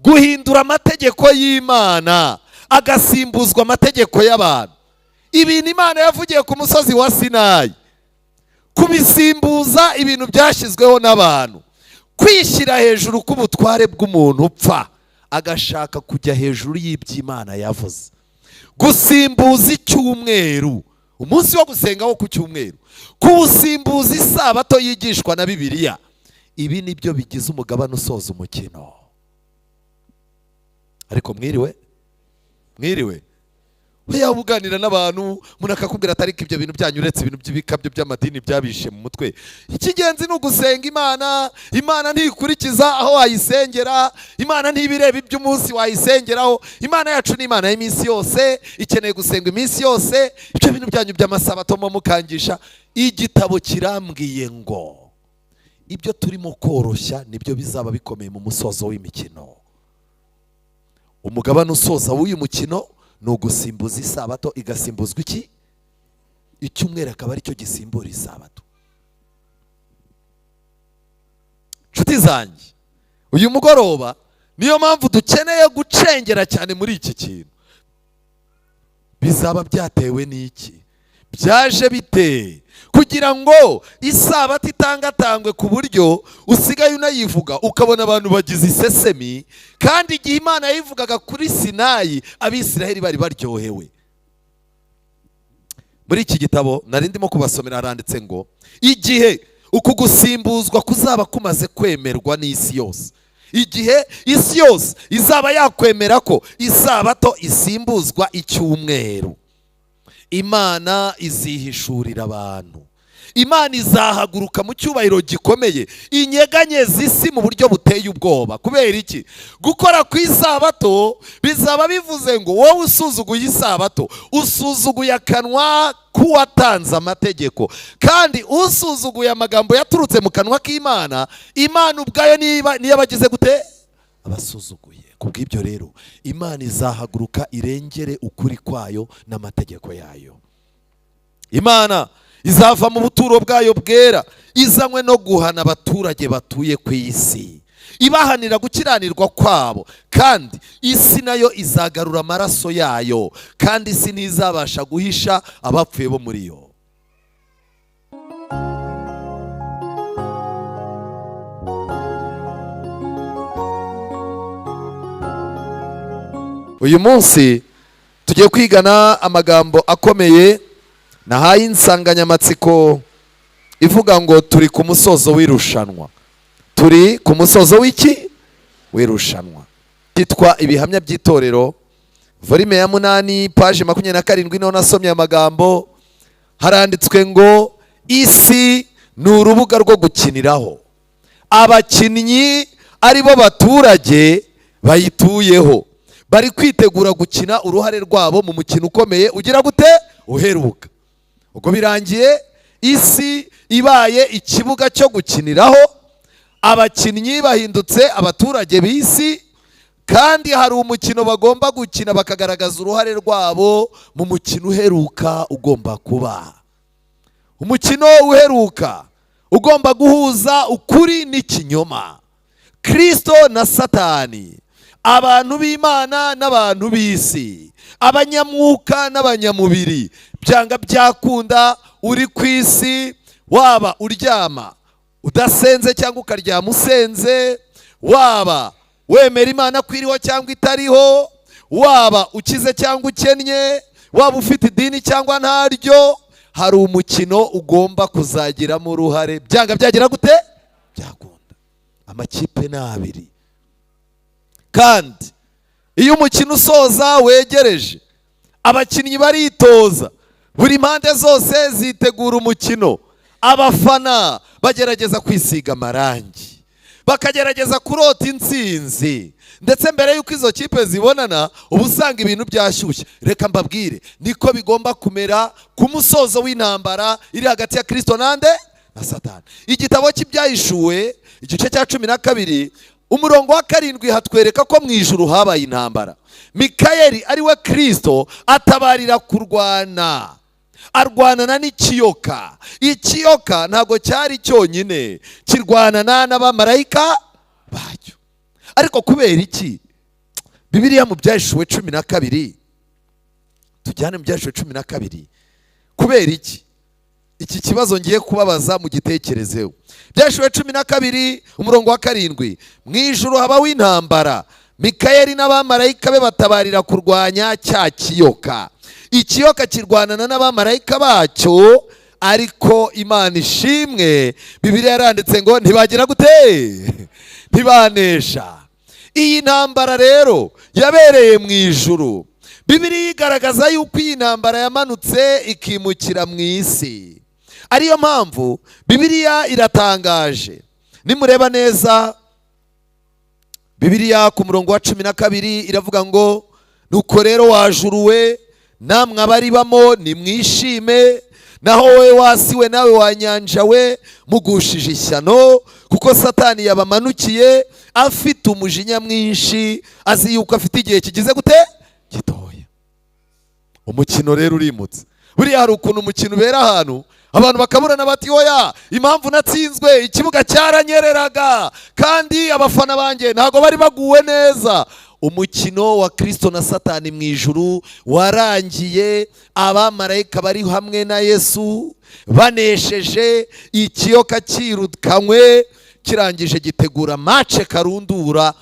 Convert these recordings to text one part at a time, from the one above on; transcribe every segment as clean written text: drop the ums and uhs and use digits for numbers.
Guhindura amategeko y'Imana agasimbuzwa amategeko y'abantu. Ibintu Imana yavugiye ku musozi wa Sinayi, kubisimbuza ibintu byashyizweho n'abantu. Kwishyira hejuru k'ubutware bw'umuntu upfa, agashaka kujya hejuru y'iby'Imana yavuze. Gusimbuza icyumweru, umunsi wo gusenga wo ku cyumweru, kuwusimbuza isabato yigishwa na Bibiliya. Ibi nibyo bigize umugabane usoza umukino. Ariko mwiriwe, mwiriwe. Yaba uganira n'abantu, umuntu akakubwira ati ariko ibyo bintu byanyu, uretse ibintu by'ibikabyo by'amadini byabishe mu mutwe, icy'ingenzi ni ugusenga Imana. Imana ntikurikiza aho wayisengera, Imana ntibireba iby'umunsi wayisengeraho. Imana yacu ni Imana y'iminsi yose, ikeneye gusenga iminsi yose. Ibyo bintu byanyu by'amasabato mukangisha. Igitabo kirambwiye ngo ibyo turimo koroshya nibyo bizaba bikomeye mu musozo w'imikino. Umugabane usoza w'uyu mukino ni ugusimbuza isabato, igasimbuzwa iki? Icyumweru akaba aricyo gisimbura isabato. Nshuti zanjye, uyu mugoroba niyo mpamvu dukeneye gucengera cyane muri iki kintu. Bizaba byatewe n'iki? Byaje bite kugira ngo isabato itangatangwe ku buryo usigaye unayivuga ukabona abantu bagize isesemi, kandi igihe Imana yayivugaga kuri Sinayi Abisiraheli bari baryohewe? Muri iki gitabo nari ndimo kubasomera haranditse ngo igihe uku gusimbuzwa kuzaba kumaze kwemerwa n'isi yose, igihe isi yose izaba yakwemera ko isabato isimbuzwa icyumweru, Imana izihishurira abantu. Imana izahaguruka mu cyubahiro gikomeye, inyeganyeza isi mu buryo buteye ubwoba. Kubera iki? Gukora ku isabato bizaba bivuze ngo wowe usuzuguye isabato, usuzuguye akanwa k'uwatanze amategeko, kandi usuzuguye amagambo yaturutse mu kanwa k'Imana, Imana ubwayo niyo abagize gute? Abasuzuguye. Kubw'ibyo rero Imana izahaguruka irengere ukuri kwayo n'amategeko yayo. Imana izava mu buturo bwayo bwera, izanywe no guhana abaturage batuye ku isi, ibahanira gukiranirwa kwabo, kandi isi nayo izagarura amaraso yayo, kandi isi ntizabasha guhisha abapfuye bo muri yo. Uyu munsi tugiye kwigana amagambo akomeye nahaye insanganyamatsiko ivuga ngo turi ku musozo w'irushanwa. Turi ku musozo w'iki? W'irushanwa. Cyitwa Ibihamya by'Itorero, volume ya 8, page 27, niho nasomye amagambo. Haranditswe ngo isi ni urubuga rwo gukiniraho, abakinnyi aribo baturage bayituyeho bari kwitegura gukina uruhare rwabo mu mukino ukomeye ugira gute? Uheruka. Ubwo birangiye isi ibaye ikibuga cyo gukiniraho, abakinnyi bahindutse abaturage b'isi, kandi hari umukino bagomba gukina bakagaragaza uruhare rwabo mu mukino uheruka ugomba kuba. Umukino uheruka ugomba guhuza ukuri n'ikinyoma, Kristo na Satani, abantu b'Imana n'abantu b'isi, abanyamwuka n'abanyamubiri. Byanga byakunda uri ku isi, waba uryama udasenze cyangwa ukaryama usenze, waba wemera Imana ko iriho cyangwa itariho, waba ukize cyangwa ukennye, waba ufite idini cyangwa ntaryo, hari umukino ugomba kuzagiramo uruhare. Byanga byagira gute? Byakunda. Amakipe ni abiri, kandi iyo umukino usoza wegereje, abakinnyi baritoza, buri mpande zose zitegura umukino, abafana bagerageza kwisiga amarangi, bakagerageza kurota intsinzi, ndetse mbere y'uko izo kipe zibonana uba usanga ibintu byashyushye. Reka mbabwire, niko bigomba kumera ku musozo w'intambara iri hagati ya Kristo nande na Satani. Igitabo cy'Ibyahishuwe igice cya 12 umurongo wa 7 hatwereka ko mu ijuru habaye intambara. Mikayeli ari we Kristo atabarira kurwana, arwanana n'ikiyoka. Ikiyoka ntabwo cyari cyonyine, kirwanana n'abamarayika bacyo. Ariko kubera iki Bibiliya mu Byahishuwe 12, tujyane mu Byahishuwe 12. Kubera iki? Iki kibazo ngiye kubabaza mugitekerezeho. Byahishuwe 12 umurongo wa 7, mu ijuru habaho intambara, Mikayeli n'abamarayika be batabarira kurwanya cya kiyoka. Ikiyoka kirwanana n'abamarayika bacyo, ariko Imana ishimwe, Bibiliya yaranditse ngo ntibagira gute? Ntibanesha. Iyi ntambara rero yabereye mu ijuru. Bibiliya igaragaza yuko iyi ntambara yamanutse ikimukira mu isi. Ariyo mpamvu Bibiliya iratangaje. Nimureba neza Bibiliya ku murongo wa 12 iravuga ngo nuko rero wa juru we, namwe abaribamo nimwishime, naho wowe wa si we nawe wa nyanja we mugushije ishyano, kuko Satani yabamanukiye afite umujinya mwinshi, azi yuko afite igihe kigize gute? Gitoya. Umukino rero urimutse. Buriya hari ukuntu umukino ubera ahantu abantu bakaburana bati oya, impamvu natsinzwe ikibuga cyaranyereraga kandi abafana banjye ntabwo bari baguwe neza. Umukino wa Kristo na Satani mu ijuru warangiye, abamarayika bari hamwe na Yesu banesheje, ikiyoka cyirukanywe, kirangije gitegura match karundura.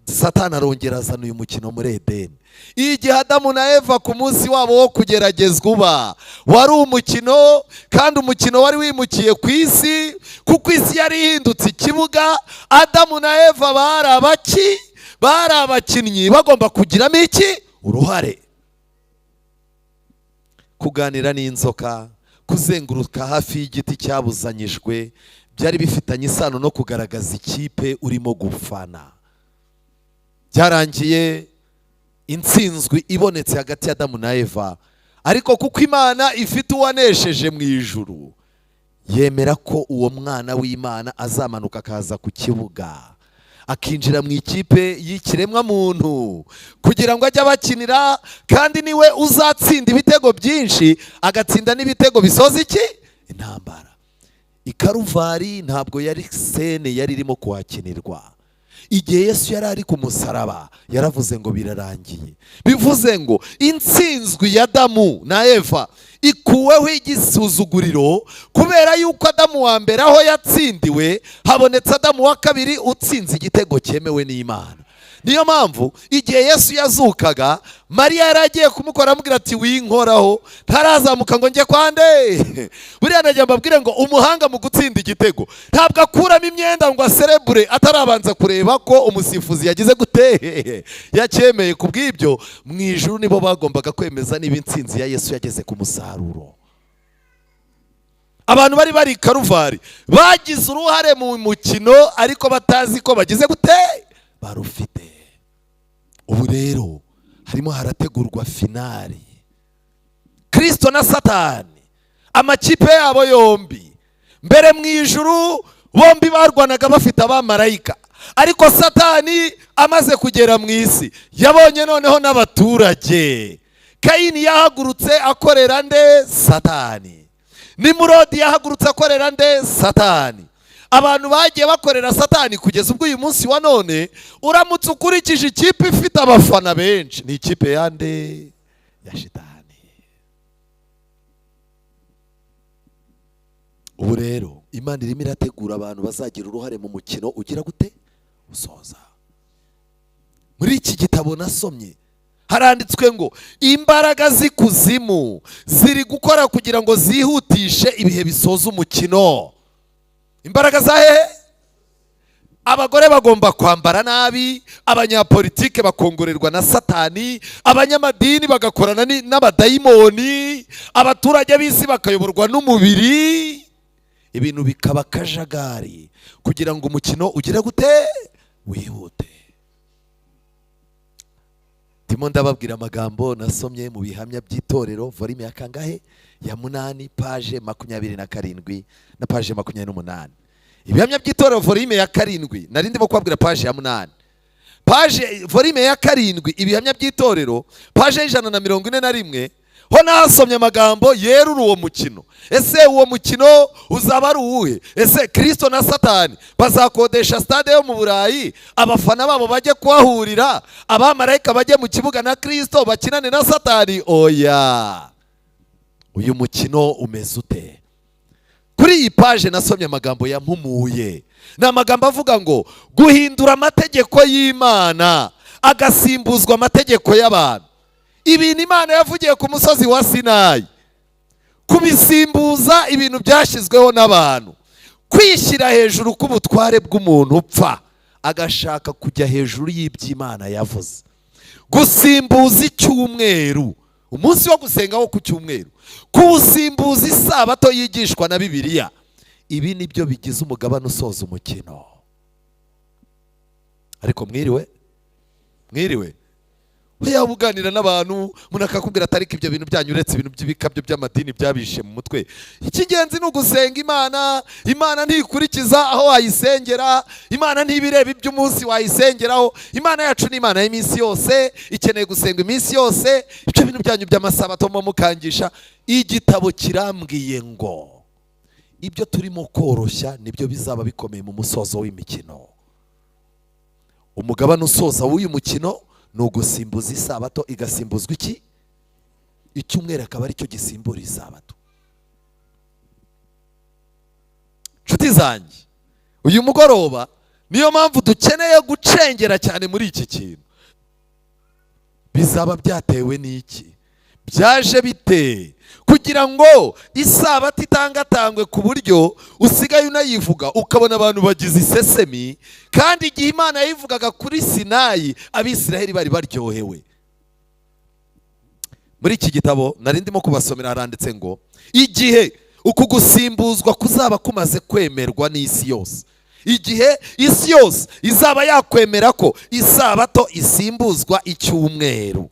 Satani arongera azana uyu mukino muri Edeni. Igihe Adamu na Eva ku munsi wabo wo kugeragezwa uba wari umukino, kandi umukino wari wimukiye ku isi, kuko isi yari ihindutse ikibuga. Adamu na Eva bari abaki? Bari abakinnyi bagomba kugiramo iki? Uruhare. Kuganira n'inzoka, kuzenguruka hafi y'igiti cyabuzanyijwe, byari bifitanye isano no kugaragaza ikipe urimo gufana. Byarangiye intsinzwi ibonetse hagati ya Adamu na Eva, ariko kuko Imana ifite uwanesheje mu ijuru, yemera ko uwo mwana w'Imana azamanuka akaza ku kibuga, akinjira mu ikipe y'ikiremwamuntu kugira ngo ajye abakinira, kandi niwe uzatsinda ibitego byinshi, agatsinda n'ibitego bisoza iki? Intambara. Ikaruvari ntabwo yari scène yari irimo kuhakinirwa. Igihe Yesu yari ari ku musaraba yaravuze ngo birarangiye. Bivuze ngo intsinzwi ya Adamu na Eva ikuweho igisuzuguriro, kubera yuko Adamu wa mbere aho yatsindiwe habonetse Adamu wa kabiri utsinze igitego cyemewe n'Imana. Niyo mpamvu igihe Yesu yazukaga, Mariya yari agiye kumukora, amubwira ati winkoraho, ntarazamuka ngo njye kwa nde? Buriya nagira mbabwire ngo umuhanga mu gutsinda igitego ntabwo akuramo imyenda ngo aserebure atarabanza kureba ko umusifuzi yagize gute? Yacyemeye. Ku bw'ibyo mu ijuru nibo bagombaga kwemeza niba intsinzi ya Yesu yageze ku musaruro. Abantu bari bari i Karuvari bagize uruhare mu mukino, ariko batazi ko bagize gute? Barufite. Ubu rero harimo harategurwa finale, Kirisito na Satani, amakipe yabo yombi. Mbere mu ijuru bombi barwanaga bafite abamarayika, ariko Satani amaze kugera mu isi yabonye noneho n'abaturage. Kayini yahagurutse akorera nde? Satani. Nimurodi yahagurutse akorera nde? Satani. Abantu bagiye bakorera Satani kugeza ubwo uyu munsi wa none uramutse ukurikije ikipe ifite abafana benshi ni ikipe yande? Ya shitani. Ubu rero Imana irimo irategura abantu bazagira uruhare mu mukino ugira gute? Usoza. Muri iki gitabo nasomye haranditswe ngo imbaraga z'ikuzimu ziri gukora kugira ngo zihutishe ibihe bisoza umukino. Imbaraga za hehe? Abagore bagomba kwambara nabi, abanyapolitike bakongorerwa na Satani, abanyamadini bagakorana n'abadayimoni, abaturage b'isi bakayoborwa n'umubiri, ibintu bikaba akajagari kugira ngo umukino ugire gute? Wihute. Ndimo ndababwira amagambo nasomye mu Bihamya by'Itorero, volume ya kangahe? Ya 8, page 27 na page 28. Ibihamya by'Itorero volume ya 7, nari ndimo kubabwira page ya 8. Page volume ya 7, Ibihamya by'Itorero, page y'141. Ho nasomye amagambo yerura uwo mukino. Ese uwo mukino uzaba ari uwuhe? Ese Kirisito na Satani bazakodesha stade yo mu Burayi, abafana babo bajye kuhahurira, abamarayika bajye mu kibuga na Kirisito bakinane na Satani? Oya. Uyu mukino umeze ute? Kuri iyi paje nasomye amagambo yampumuye. Ni amagambo avuga ngo guhindura amategeko y'Imana agasimbuzwa amategeko y'abantu. Ibintu Imana yavugiye ku musozi wa Sinayi, kubisimbuza ibintu byashyizweho n'abantu, kwishyira hejuru k'ubutware bw'umuntu upfa agashaka kujya hejuru y'iby'Imana yavuze, gusimbuza icyumweru, umunsi wo gusenga wo ku cyumweru, kuwusimbuza isabato yigishwa na Bibiliya. Ibi nibyo bigize umugabane usoza umukino. Ariko mwiriwe, mwiriwe. Yaba uganira n'abantu, umuntu akakubwira ati ariko ibyo bintu byanyu, uretse ibintu by'ibikabyo by'amadini byabishe mu mutwe, icy'ingenzi ni ugusenga Imana. Imana ntikurikiza aho wayisengera, Imana ntibireba iby'umunsi wayisengeraho. Imana yacu ni Imana y'iminsi yose, ikeneye gusenga iminsi yose. Ibyo bintu byanyu by'amasabato mukangisha. Igitabo kirambwiye ngo ibyo turimo koroshya nibyo bizaba bikomeye mu musozo w'imikino. Umugabane usoza w'uyu mukino ni ugusimbuza isabato igasimbuzwa iki? Icyumweru akaba aricyo gisimbura isabato. Nshuti zanjye, uyu mugoroba niyo mpamvu dukeneye gucengera cyane muri iki kintu. Bizaba byatewe n'iki? Byaje bite kugira ngo isabato itangatangwe ku buryo usigaye unayivuga ukabona abantu bagize isesemi, kandi igihe Imana yayivugaga kuri Sinayi Abisiraheli bari baryohewe? Muri iki gitabo nari ndimo kubasomera haranditse ngo igihe uku gusimbuzwa kuzaba kumaze kwemerwa n'isi yose, igihe isi yose izaba yakwemera ko isabato isimbuzwa icyumweru,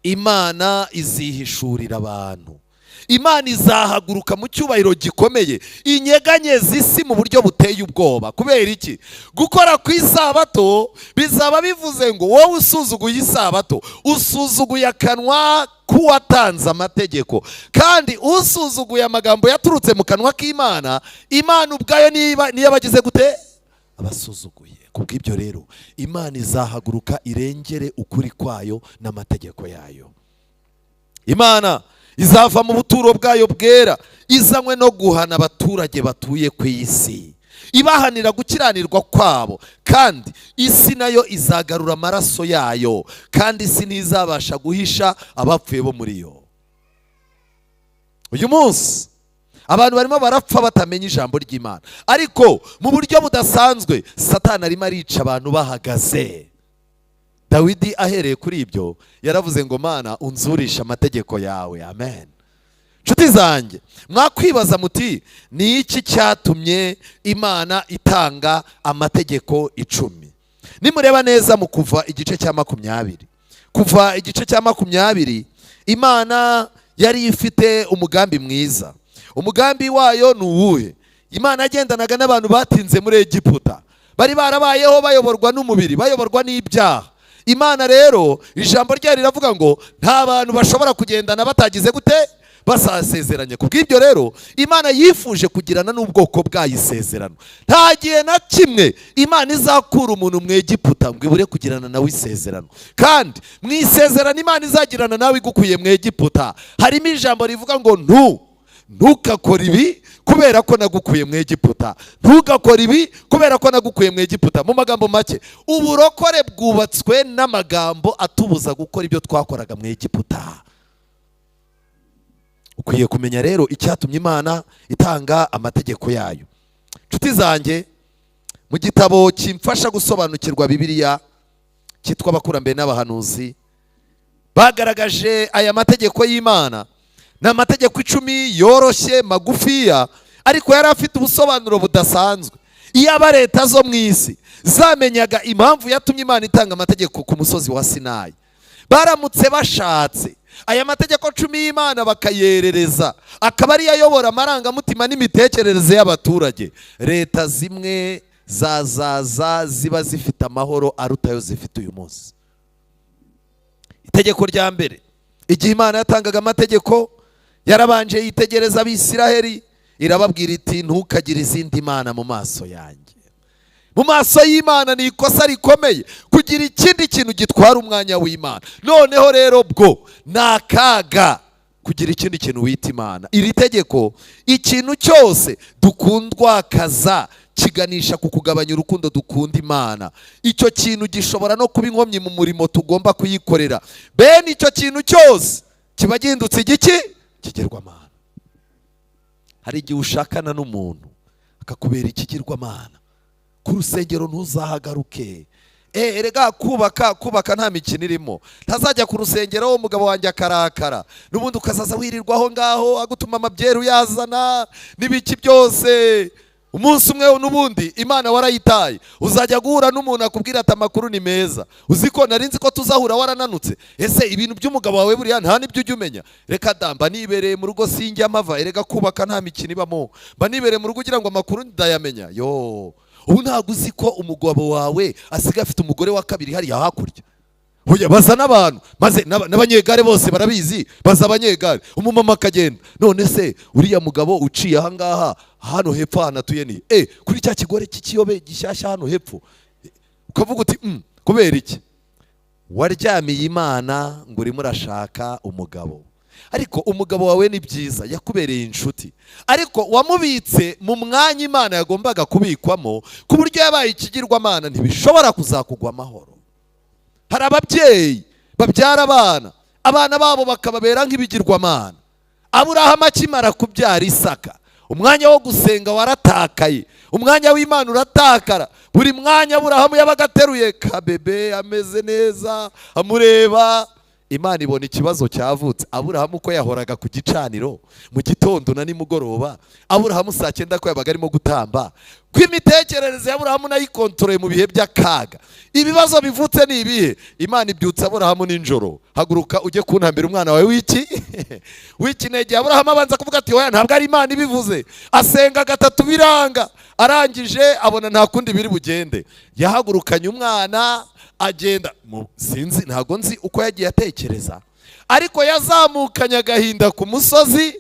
Imana izihishurira abantu. Imana izahaguruka mu cyubahiro gikomeye, inyeganyeza isi mu buryo buteye ubwoba. Kubera iki? Gukora ku isabato bizaba bivuze ngo wowe usuzuguye isabato, usuzuguye akanwa k'uwatanze amategeko, kandi usuzuguye amagambo yaturutse mu kanwa k'Imana, Imana ubwayo niyo abagize gute? Abasuzuguye. Kubw'ibyo rero Imana izahaguruka irengere ukuri kwayo n'amategeko yayo. Imana izava mu buturo bwayo bwera izanywe no guhana abaturage batuye ku isi, ibahanira gukiranirwa kwabo, kandi isi nayo izagarura amaraso yayo, kandi isi ntizabasha guhisha abapfuye bo muri yo. Uyu munsi abantu barimo barapfa batamenya ijambo ry'Imana, ariko mu buryo budasanzwe Satani arimo arica abantu bahagaze. Dawidi ahereye kuri ibyo yaravuze ngo Mana unzurisha amategeko yawe. Amen. Nshuti zanjye, mwakwibaza muti ni iki cyatumye Imana itanga amategeko 10? Nimureba neza mu Kuva igice cya 20, Kuva igice cya 20, Imana yari ifite umugambi mwiza. Umugambi wayo ni uwuhe? Imana yagendanaga n'abantu batinze muri Egiputa, bari barabayeho bayoborwa n'umubiri, bayoborwa n'ibyaha. Imana rero ijambo ryayo riravuga ngo nta bantu bashobora kugendana batagize gute? Basasezeranye. Kubw'ibyo rero Imana yifuje kugirana n'ubwoko bwayo isezerano. Nta gihe na kimwe Imana izakura umuntu mu Egiputa ngo ibure kugirana nawe isezerano. Kandi mu isezerano Imana izagirana nawe igukuye mu Egiputa harimo ijambo rivuga ngo ntukakore ibi kubera ko nagukuye mu Egiputa, ntugakore ibi kubera ko nagukuye mu Egiputa. Mu magambo make, uburokore bwubatswe n'amagambo atubuza gukora ibyo twakoraga mu Egiputa. Ukwiye kumenya rero icyatumye Imana itanga amategeko yayo. Nshuti zanjye, mu gitabo kimfasha gusobanukirwa Bibiliya cyitwa Abakurambere n'Abahanuzi, bagaragaje aya mategeko y'Imana. Ni amategeko 10 yoroshye magufiya, ariko yari afite ubusobanuro budasanzwe. Iyaba leta zo mu isi zamenyaga impamvu yatumye Imana itanga amategeko ku musozi wa Sinayi, baramutse bashatse aya mategeko 10 y'Imana bakayerereza, akaba ariyo ayobora amarangamutima n'imitekerereze y'abaturage, leta zimwe zazaza ziba zifite amahoro aruta ayo zifite uyu munsi. Itegeko rya mbere Igihe Imana yatangaga amategeko, yarabanje yitegereza Abisiraheli, irababwira iti: "Ntukagire izindi mana mu maso yanjye." Mu maso y'Imana ni ikosa rikomeye kugira ikindi kintu gitwara umwanya w'Imana. Noneho rero bwo ni akaga kugira ikindi kintu wita Imana. Iri tegeko, ikintu cyose dukundwakaza kiganisha ku kugabanya urukundo dukunda Imana, icyo kintu gishobora no kuba inkomyi mu murimo tugomba kuyikorera. Bene icyo kintu cyose kiba gihindutse igiki? Ikigirwamana. Hari igihe ushakana n'umuntu akakubera ikigirwamana, ku rusengero ntuzahagaruke. Erega kubaka nta mikino irimo. Ntazajya ku rusengero, umugabo wanjye akarakara, n'ubundi ukazaza wirirwa aho ngaho agutuma amabyeru yazana n'ibiki byose. Umunsi umwe n'ubundi Imana warayitaye. Uzajya guhura n'umuntu akubwira ati: "Amakuru ni meza, uzi ko nari nzi ko tuzahura warananutse? Ese ibintu by'umugabo wawe buriya nta n'ibyo ujya umenya? Reka da, mba nibereye mu rugo, sinjya amava. Erega kubaka nta mikino ibamo, mba nibereye mu rugo ugira ngo amakuru ndayamenya. Yo, ubu ntabwo uzi ko umugabo wawe asigaye afite umugore wa kabiri hariya hakurya? Oya, baza n'abantu maze n'abanyegare bose barabizi, baza abanyegare." Umumama akagenda: "None se uriya mugabo uciye ahangaha hano hepfo ahantu atuye ni kuri cya kigore cy'ikiyobe gishyashya hano hepfo?" Ukavuga uti: Kubera iki waryamiye Imana ngo urimo urashaka umugabo?" Ariko umugabo wawe ni byiza, yakubereye inshuti, ariko wamubitse mu mwanya Imana yagombaga kubikwamo, ku buryo yabaye ikigirwamana, ntibishobora kuzakugwa amahoro. Hari ababyeyi babyara abana, abana babo bakababera nk'ibigirwamana. Aburahamu akimara kubyara Isaka, umwanya wo gusenga waratakaye, umwanya w'Imana uratakara. Buri mwanya Aburahamu yabaga ateruye kabebe ameze neza amureba. Imana ibona ikibazo cyavutse. Aburahamu ko yahoraga ku gicaniro mu gitondo na nimugoroba, Aburahamu saa 9 ko yabaga arimo gutamba, ko imitekerereze ya Aburahamu nayikontoreye mu bihe by'akaga, ibibazo bivutse ni ibihe? Imana ibyutsa Aburahamu nijoro: "Haguruka ujye kuntambira umwana wawe w'iki w'ikinege." Aburahamu abanza kuvuga ati: "Oya, ntabwo ari Imana ibivuze." Asenga gatatu biranga. Arangije abona nta kundi biri bugende, yahagurukanye umwana agenda. Sinzi, ntabwo nzi uko yagiye atekereza, ariko yazamukanye agahinda ku musozi.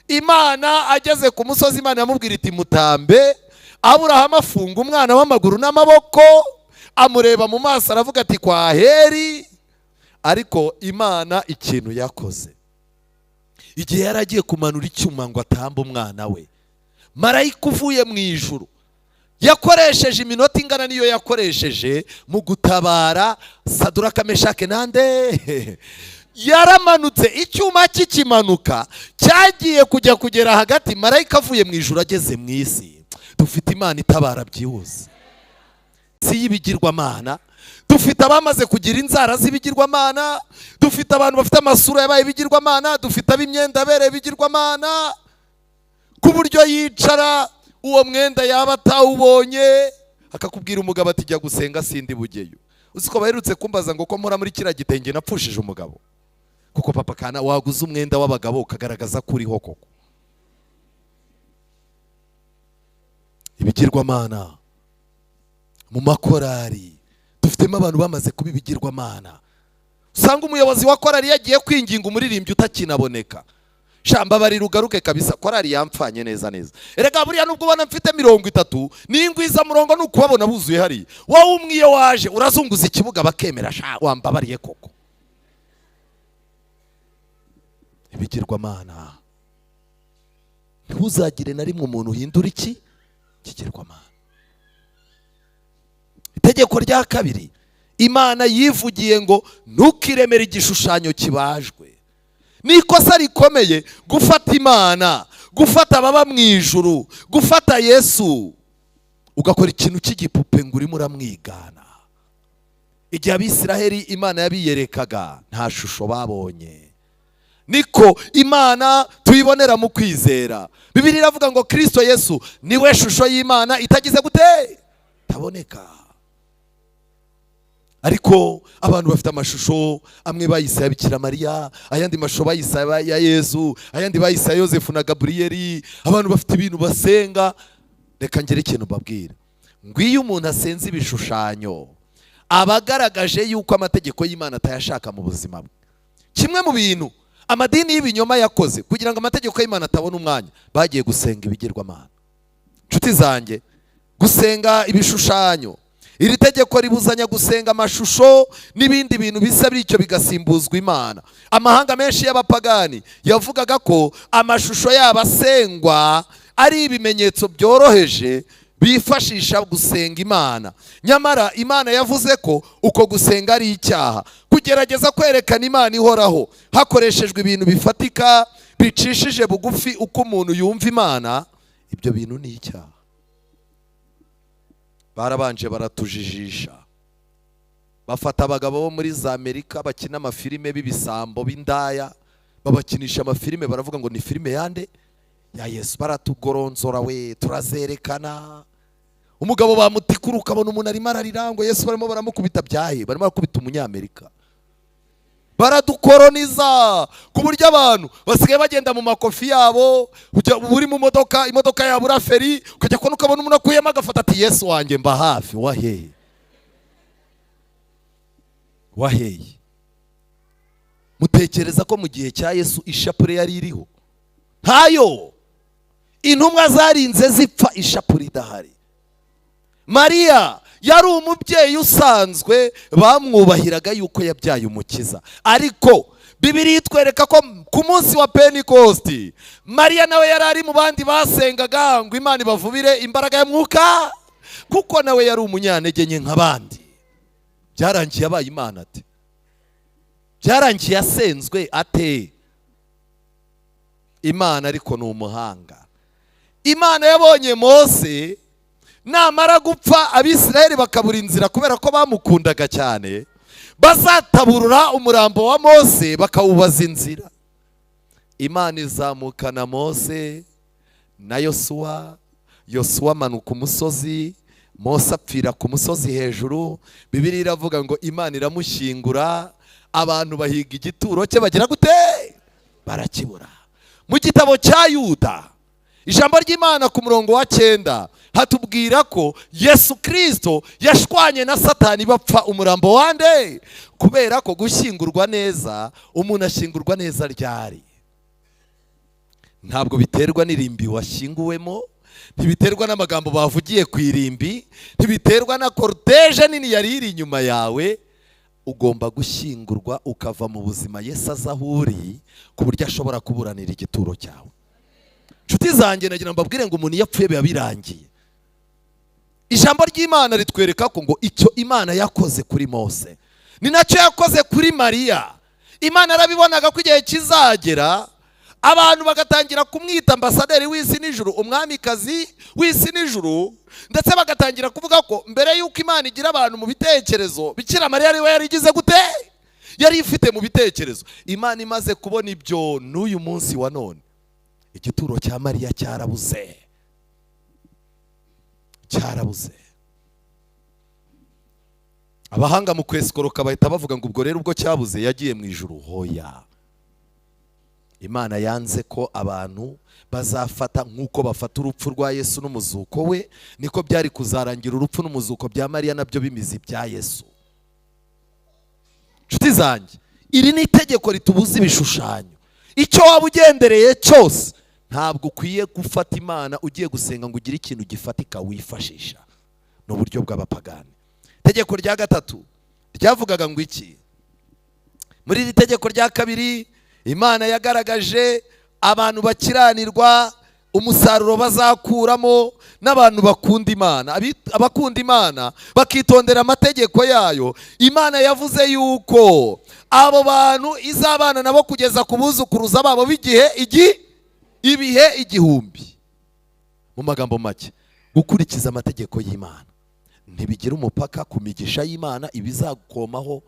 Imana ageze ku musozi, Imana yamubwira iti: "Mutambe." Aburahamu afunga umwana w'amaguru n'amaboko, amureba mu maso, aravuga ati: "Kwa heri." Ariko Imana ikintu yakoze, igihe yari agiye kumanura icyuma ngo atambe umwana we, marayika uvuye mu ijuru yakoresheje iminota ingana n'iyo yakoresheje mu gutabara Saduraka, Meshake nande. Yaramanutse, icyuma kikimanuka cyagiye kujya kugera hagati, marayika avuye mu ijuru ageze mu isi. Dufite Imana itabara byihuse. Si y'ibigirwamana. Dufite abamaze kugira inzara z'ibigirwamana, dufite abantu bafite amasura yabaye ibigirwamana, dufite ab'imyenda abereye ibigirwamana, ku buryo yicara uwo mwenda yaba atawubonye akakubwira umugabo ati: "Jya gusenga, sindi bugeyo." Uzi ko baherutse kumbaza ngo ko mpora muri kiriya gitenge napfushije umugabo? Kuko papa kana waguze umwenda w'abagabo ukagaragaza ko uriho koko. Ibigirwamana mu makorari, dufitemo abantu bamaze kuba ibigirwamana. Usanga umuyobozi wa korari yagiye kwinginga umuririmbyi utakinaboneka: "Shamba barira ugaruke kabisa, korari yampfanye neza neza. Erega buriya nubwo ubona mfite 30 n'ingwiza murongo, ni ukubabona buzuye hariya. Wowe umwe iyo waje urazunguza ikibuga bakemera. Sha, wambabariye koko." Ibigirwamana, ntuzagire na rimwe umuntu uhindura iki kigirwamana. Itegeko rya kabiri, Imana yivugiye ngo: "Ntukiremere igishushanyo kibajwe." Ni ikosa rikomeye gufata Imana, gufata ababa mu ijuru, gufata Yesu, ugakora ikintu cy'igipupe ngo urimo uramwigana. Igihe Abisiraheli Imana yabiyerekaga, nta shusho babonye. Niko Imana tuyibonera mu kwizera. Bibiliya iravuga ngo Kirisito Yesu niwe shusho y'Imana itagize gute? Itaboneka. Ariko abantu bafite amashusho amwe bayise ya Bikira Mariya, ayandi mashusho bayise ya Yezu, ayandi bayise ya Yosefu na Gaburiyeli. Abantu bafite ibintu basenga. Reka ngire ikintu mbabwira: ngo iyo umuntu asenze ibishushanyo, aba agaragaje yuko amategeko y'Imana atayashaka mu buzima bwe. Kimwe mu bintu amadini y'ibinyoma yakoze kugira ngo amategeko y'Imana atabona umwanya, bagiye gusenga ibigirwamana. Nshuti zanjye, gusenga ibishushanyo, iri tegeko ribuzanya gusenga amashusho n'ibindi bintu bisa bityo bigasimbuzwa Imana. Amahanga menshi y'abapagani yavugaga ko amashusho yabo asengwa ari ibimenyetso byoroheje bifashisha gusenga Imana. Nyamara Imana yavuze ko uko gusenga ari icyaha. Kugerageza kwerekana Imana ihoraho hakoreshejwe ibintu bifatika bicishije bugufi uko umuntu yumva Imana, ibyo bintu ni icyaha. Barabanje baratujijisha, bafata abagabo bo muri za Amerika bakina amafilime b'ibisambo b'indaya, babakinisha amafilime, baravuga ngo ni filime yande? Ya Yesu. Baratugoronzora we, turazerekana. Umugabo bamutikura, ukabona umuntu arimo ararira ngo Yesu barimo baramukubita. Byahe? Barimo barakubita umunyamerika. Baradukoroniza ku buryo abantu basigaye bagenda mu makofi yabo. Uri mu modoka, imodoka yabura feri, ukajya kubona ukabona umuntu akuyemo agafata ati: "Yesu wanjye mba hafi." Waheye, waheye. Mutekereza ko mu gihe cya Yesu ishapure yari iriho? Ntayo. Intumwa zarinze zipfa ishapure idahari. Mariya yari umubyeyi usanzwe, bamwubahiraga yuko yabyaye Umukiza. Ariko Bibiliya itwereka ko ku munsi wa Pentekosti Mariya nawe yari ari mu bandi basengaga ngo Imana ibavubire imbaraga ya Mwuka, kuko nawe yari umunyantege nke nk'abandi. Byarangiye abaye Imana ate? Byarangiye asenzwe ate? Imana ariko ni umuhanga. Imana yabonye Mose namara gupfa, Abisirayeli bakabura inzira kubera ko bamukundaga cyane, bazataburura umurambo wa Mose bakawubaza inzira. Imana izamukana Mose na Yosuwa. Yosuwa amanuka umusozi, Mose apfira ku musozi hejuru. Bibiliya iravuga ngo Imana iramushyingura, abantu bahiga igituro cye, bagira gute? Barakibura. Mu gitabo cya Yuda, ijambo ry'Imana ku murongo wa 9 hatubwira ko Yesu Kirisito yashwanye na Satani bapfa umurambo wande? Kubera ko gushyingurwa neza, umuntu ashyingurwa neza ryari? Ntabwo biterwa n'irimbi washyinguwemo, ntibiterwa n'amagambo bavugiye ku irimbi, ntibiterwa na cortège nini yari iri inyuma yawe. Ugomba gushyingurwa ukava mu buzima, Yesu aza aho uri ku buryo ashobora kuburanira igituro cyawe. Nshuti zanjye, nagira ngo mbabwire ngo umuntu iyo apfuye biba birangiye. Ijambo ry'Imana ritwereka ko ngo icyo Imana yakoze kuri Mose ni nacyo yakoze kuri Mariya. Imana yarabibonaga ko igihe kizagera abantu bagatangira kumwita ambasaderi w'isi n'ijuru, umwamikazi w'isi n'ijuru, ndetse bagatangira kuvuga ko mbere y'uko Imana igira abantu mu bitekerezo, Bikira Mariya ariwe yari igize gute? Yari ifite mu bitekerezo. Imana imaze kubona ibyo, n'uyu munsi wa none igituro cya Mariya cyarabuze, cyarabuze. Abahanga mu kwesikoroka bahita bavuga ngo ubwo rero ubwo cyabuze yagiye mu ijuru. Hoya, Imana yanze ko abantu bazafata nk'uko bafata urupfu rwa Yesu n'umuzuko we, niko byari kuzarangira urupfu n'umuzuko bya Mariya nabyo bimize ibya Yesu. Nshuti zanjye, iri ni itegeko ritubuza ibishushanyo. Icyo waba ugendereye cyose, ntabwo ukwiye gufata Imana ugiye gusenga ngo ugire ikintu gifatika wifashisha. Ni uburyo bw'abapagani. Itegeko rya gatatu ryavugaga ngo iki? Muri iri tegeko rya kabiri, Imana yagaragaje abantu bakiranirwa umusaruro bazakuramo n'abantu bakunda Imana. Abakunda Imana bakitondera amategeko yayo, Imana yavuze yuko abo bantu izabana nabo kugeza ku buzukuruza babo b'igihe igi ibihe 1000. Mu magambo make, gukurikiza amategeko y'Imana ntibigira umupaka ku migisha y'Imana ibizakomaho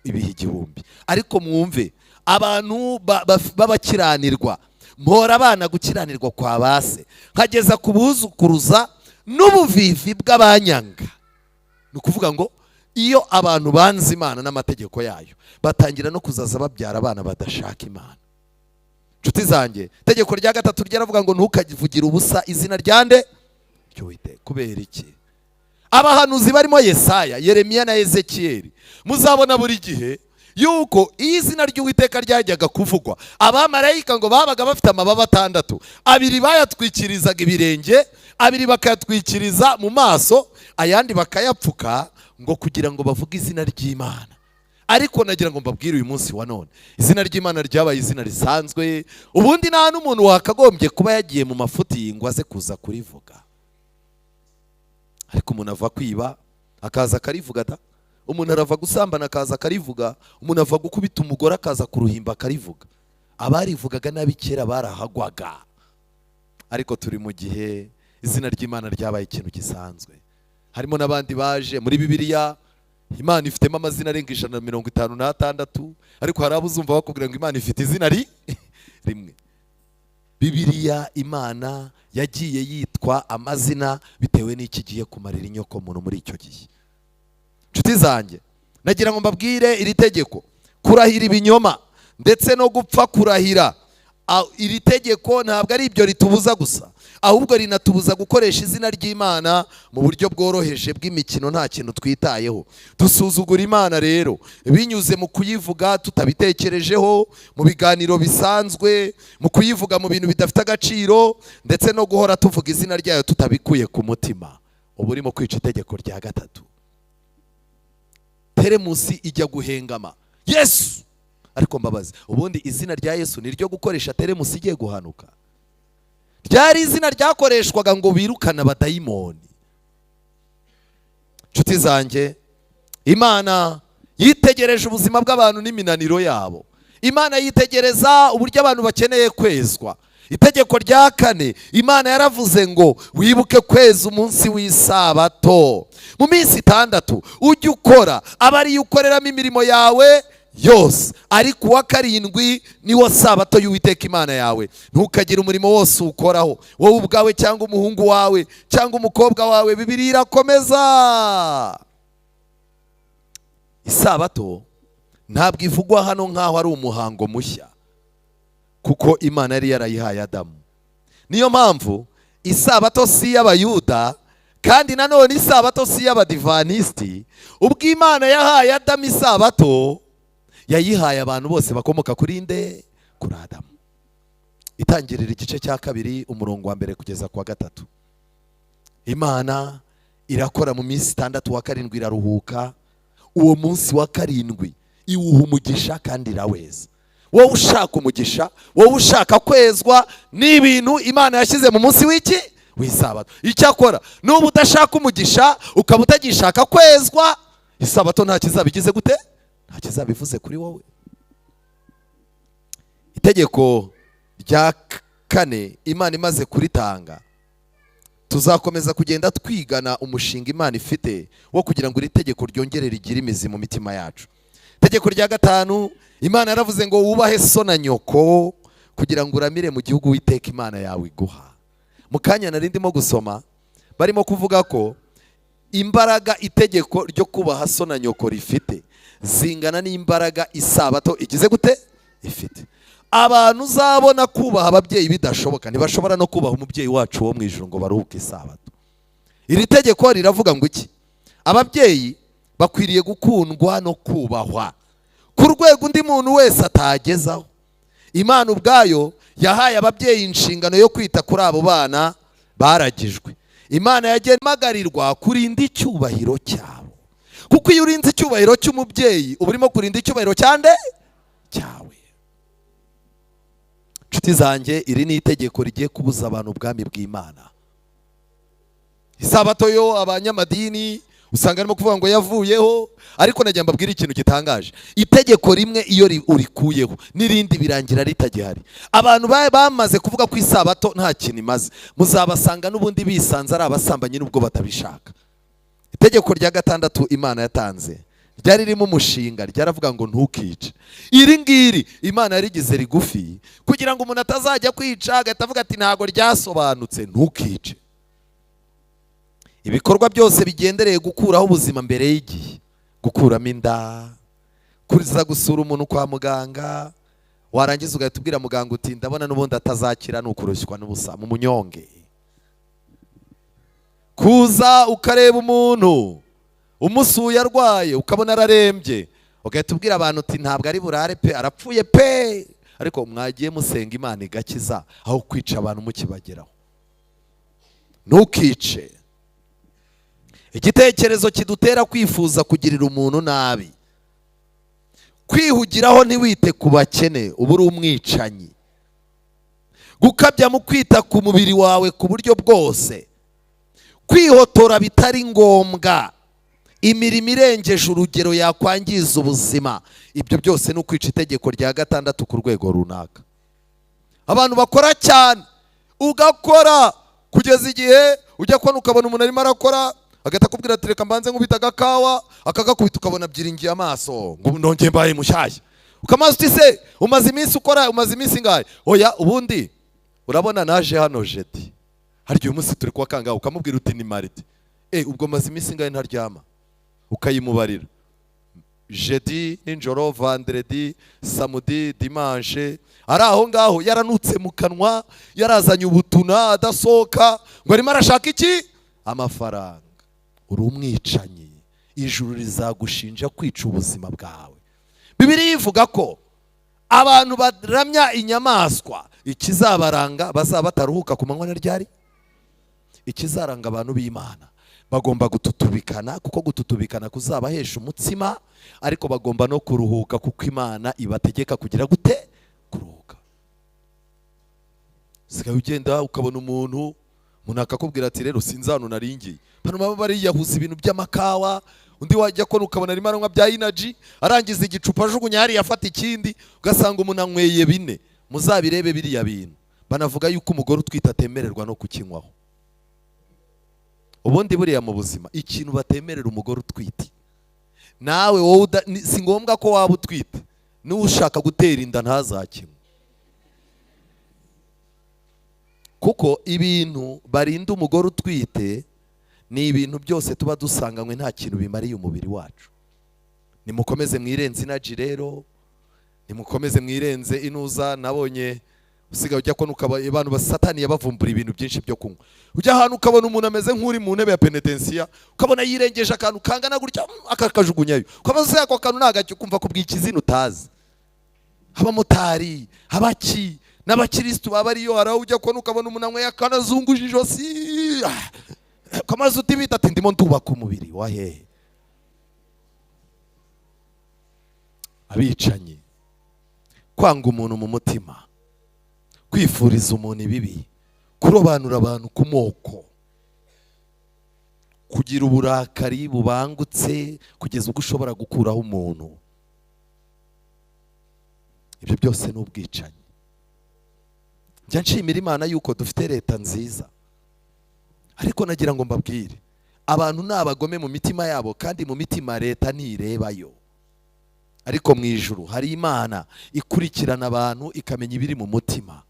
ibihe 1000. Ariko mwumve, abantu b'abakiranirwa, mpora abana gukiranirwa kwa base nkageza ku buzukuruza n'ubuvivi bw'abanyanga. Ni ukuvuga ngo iyo abantu banze Imana n'amategeko yayo, batangira no kuzaza babyara abana badashaka Imana. Nshuti zanjye, itegeko rya gatatu ryaravuga ngo ntukavugire ubusa izina rya nde? Ry'Uwiteka. Kubera iki? Abahanuzi barimo Yesaya, Yeremiya na Ezekiyeli, muzabona buri gihe Yuko iyo izina ry'Uwiteka ryajyaga kuvugwa, abamarayika ngo babaga bafite amababa atandatu, abiri bayatwikirizaga ibirenge, abiri bakayatwikiriza mu maso, ayandi bakayapfuka, ngo kugira ngo bavuge izina ry'Imana. Ariko nagira ngo mbabwire uyu munsi wa none, izina ry'Imana ryabaye izina risanzwe. Ubundi nta n'umuntu wakagombye kuba yagiye mu mafuti ngo aze kuza kurivuga. Ariko umuntu ava kwiba akaza akarivuga da, umuntu arava gusambana akaza akarivuga, umuntu ava gukubita umugore akaza kuruhimba akarivuga. Abarivugaga nabi kera barahagwaga. Ariko turi mu gihe izina ry'Imana ryabaye ikintu gisanzwe. Harimo n'abandi baje muri Bibiliya. Imana ifitemo amazina arenga 156, ariko hari abo uzumva bakubwira ngo Imana ifite izina rimwe. Bibiliya, Imana yagiye yitwa amazina bitewe n'iki igiye kumarira inyoko muntu muri icyo gihe. Nshuti zanjye, nagira ngo mbabwire iri tegeko: kurahira ibinyoma ndetse no gupfa kurahira. Iri tegeko ntabwo ari ibyo ritubuza gusa, ahubwo rinatubuza gukoresha izina ry'Imana mu buryo bworoheje bw'imikino, nta kintu twitayeho. Dusuzugura Imana rero binyuze mu kuyivuga tutabitekerejeho, mu biganiro bisanzwe, mu kuyivuga mu bintu bidafite agaciro, ndetse no guhora tuvuga izina ryayo tutabikuye ku mutima. Uba urimo kwica itegeko rya gatatu. Teremusi ijya guhengama, Yesu! Ariko mbabazi, ubundi izina rya Yesu ni ryo gukoresha teremusi igiye guhanuka? Ryari izina ryakoreshwaga ngo birukane abadayimoni. Nshuti zanjye, Imana yitegereje ubuzima bw'abantu n'iminaniro yabo. Imana yitegereza uburyo abantu bakeneye kwezwa. Itegeko rya kane, Imana yaravuze ngo wibuke kweza umunsi w'isabato. Mu minsi 6 ujye ukora, aba ariyo ukoreramo imirimo yawe yose, ariko uwa karindwi niwo sabato y'Uwiteka Imana yawe. Ntukagire umurimo wose uwukoraho, wowe ubwawe cyangwa umuhungu wawe cyangwa umukobwa wawe. Bibiliya irakomeza. Isabato ntabwo ivugwa hano nk'aho ari umuhango mushya, kuko Imana yari yarayihaye Adamu. Niyo mpamvu isabato si iy'Abayuda, kandi nanone isabato si iy'Abadivanisiti. Ubwo Imana yahaye Adamu isabato, yayihaye abantu bose bakomoka kuri nde? Kuri Adamu. Itangirira igice cya 2, umurongo wa 1 kugeza ku wa 3. Imana irakora mu minsi 6, wa 7 iraruhuka. Uwo munsi wa 7 iwuha umugisha kandi iraweza. Wowe ushaka umugisha, wowe ushaka kwezwa, ni ibintu Imana yashyize mu munsi w'iki? W'isabato. Icyakora nuba udashaka umugisha, ukaba utagishaka kwezwa, isabato nta kizabigize gute? Nta kizabivuze kuri wowe. Itegeko rya 4 Imana imaze kuritanga, tuzakomeza kugenda twigana umushinga Imana ifite wo kugira ngo iri tegeko ryongere rigire imizi mu mitima yacu. Itegeko rya 5, Imana yaravuze ngo wubahe so na nyoko kugira ngo uramire mu gihugu Uwiteka Imana yawe iguha. Mu kanya nari ndimo gusoma, barimo kuvuga ko imbaraga itegeko ryo kubaha so na nyoko rifite zingana n'imbaraga isabato igize gute? Ifite. Abantu uzabona kubaha ababyeyi bidashoboka, ntibashobora no kubaha umubyeyi wacu wo mu ijuru ngo baruhuke isabato. Iri tegeko riravuga ngo iki? Ababyeyi bakwiriye gukundwa no kubahwa ku rwego undi muntu wese atagezaho. Imana ubwayo yahaye ababyeyi inshingano yo kwita kuri abo bana baragijwe. Imana yagiye imagarirwa kurinda icyubahiro cyabo, kuko iyo urinze icyubahiro cy'umubyeyi uba urimo kurinda icyubahiro cyande? Cyawe. Nshuti zanjye, iri ni itegeko rigiye kubuza abantu ubwami bw'Imana. Isabato yo abanyamadini usanga arimo kuvuga ngo yavuyeho, ariko nagira mbabwire ikintu gitangaje. Itegeko rimwe iyo urikuyeho n'irindi birangira ritagihari. Abantu bamaze kuvuga ko isabato nta kintu imaze, muzabasanga n'ubundi bisanze ari abasambanyi nubwo batabishaka. Itegeko rya 6 Imana yatanze ryari ririmo umushinga, ryaravuga ngo ntukice. Iri ngiri Imana yarigize rigufi kugira ngo umuntu atazajya kwica agahita avuga ati ntago ryasobanutse. Ntukice. Ibikorwa byose bigendereye gukuraho ubuzima mbere y'igihe, gukuramo inda, kuza gusura umuntu kwa muganga, warangiza ugahita ubwira muganga uti ndabona n'ubundi atazakira, ni ukurushywa n'ubusa mu munyonge. Kuza ukareba umuntu umusuye arwaye ukabona ararembye, Ugahita ubwira abantu uti ntabwo ari burare pe, arapfuye pe. Ariko mwagiye musenga Imana igakiza aho kwica abantu mukibageraho. Ntukice. Igitekerezo kidutera kwifuza kugirira umuntu nabi, kwihugiraho ntiwite ku bakene, uba uri umwicanyi. Gukabya mu kwita ku mubiri wawe ku buryo bwose, kwihotora bitari ngombwa, imirimo irengeje urugero yakwangiza ubuzima, ibyo byose ni ukwica itegeko rya gatandatu ku rwego runaka. Abantu bakora cyane, ugakora kugeza igihe ujya kubona ukabona umuntu arimo arakora, agahita akubwira ati reka mbanze nkubita agakawa, akagakubita ukabona byiringiye amaso ngo nongeye mbaye mushyashya. Ukamaze uti se umaze iminsi ukora, umaze iminsi ingahe? Oya, ubundi urabona naje hano jeudi, harya uyu munsi turi kuwa kangahe? Ukamubwira uti ni mardi. Ubwo maze iminsi ingahe ntaryama? Ukayimubarira. Jeudi nijoro, vendredi, samedi, dimanche, ari aho ngaho yaranutse mu kanwa, yarazanye ubutuna adasohoka, ngo arimo arashaka iki? Amafaranga. Uri umwicanyi, ijuru rizagushinja kwica ubuzima bwawe. Bibiliya ivuga ko abantu baramya inyamaswa ikizabaranga bazaba bataruhuka ku manywa na ryari. Ikizaranga abantu b'Imana, bagomba gututubikana, kuko gututubikana kuzabahesha umutsima, ariko bagomba no kuruhuka kuko Imana ibategeka kugira gute? Kuruhuka. Sigaye ugenda ukabona umuntu akakubwira ati rero sinzi hano naringiye. Hano baba bariyahuza ibintu by'amakawa, undi wajya kona ukabona arimo aranywa bya energy, arangiza igicupa ajugunya hariya afata ikindi, ugasanga umuntu anyweye bine. Muzabirebe biriya bintu. Banavuga yuko umugore utwite atemererwa no kukinywaho. Ubundi buriya mu buzima ikintu batemerera umugore utwite, nawe wowe si ngombwa ko waba utwite, n'ushaka gutera inda ntazakinywe, kuko ibintu barinda umugore utwite ni ibintu byose tuba dusanganywe nta kintu bimariye umubiri wacu. Nimukomeze mwirenze inaji rero, nimukomeze mwirenze inuza. Nabonye usigaye ujya kubona ukaba abantu basataniye bavumbura ibintu byinshi byo kunywa. Ujya ahantu ukabona umuntu ameze nk'uri mu ntebe ya penetensiya, ukabona yirengeje akantu kangana gutya, akakajugunyayo, ukabona se ako kantu nagacyo, ukumva kubw'ikizina utazi. Abamotari, abaki n'abakirisitu baba ariyo, hari aho ujya kubona ukabona umuntu anyweye akanazunguje ijosi, ukamaze utibita ati ndimo ndubaka umubiri wa hehe. Abicanyi, kwanga umuntu mu mutima, kwifuriza umuntu ibibi, kurobanura abantu ku moko, kugira uburakari bubangutse kugeza ubwo ushobora gukuraho umuntu, ibyo byose ni ubwicanyi. Njya nshimira Imana yuko dufite leta nziza, ariko nagira ngo mbabwire, abantu ni abagome mu mitima yabo, kandi mu mitima leta ntirebayo. Ariko mu ijuru hari Imana ikurikirana abantu ikamenya ibiri mu mutima.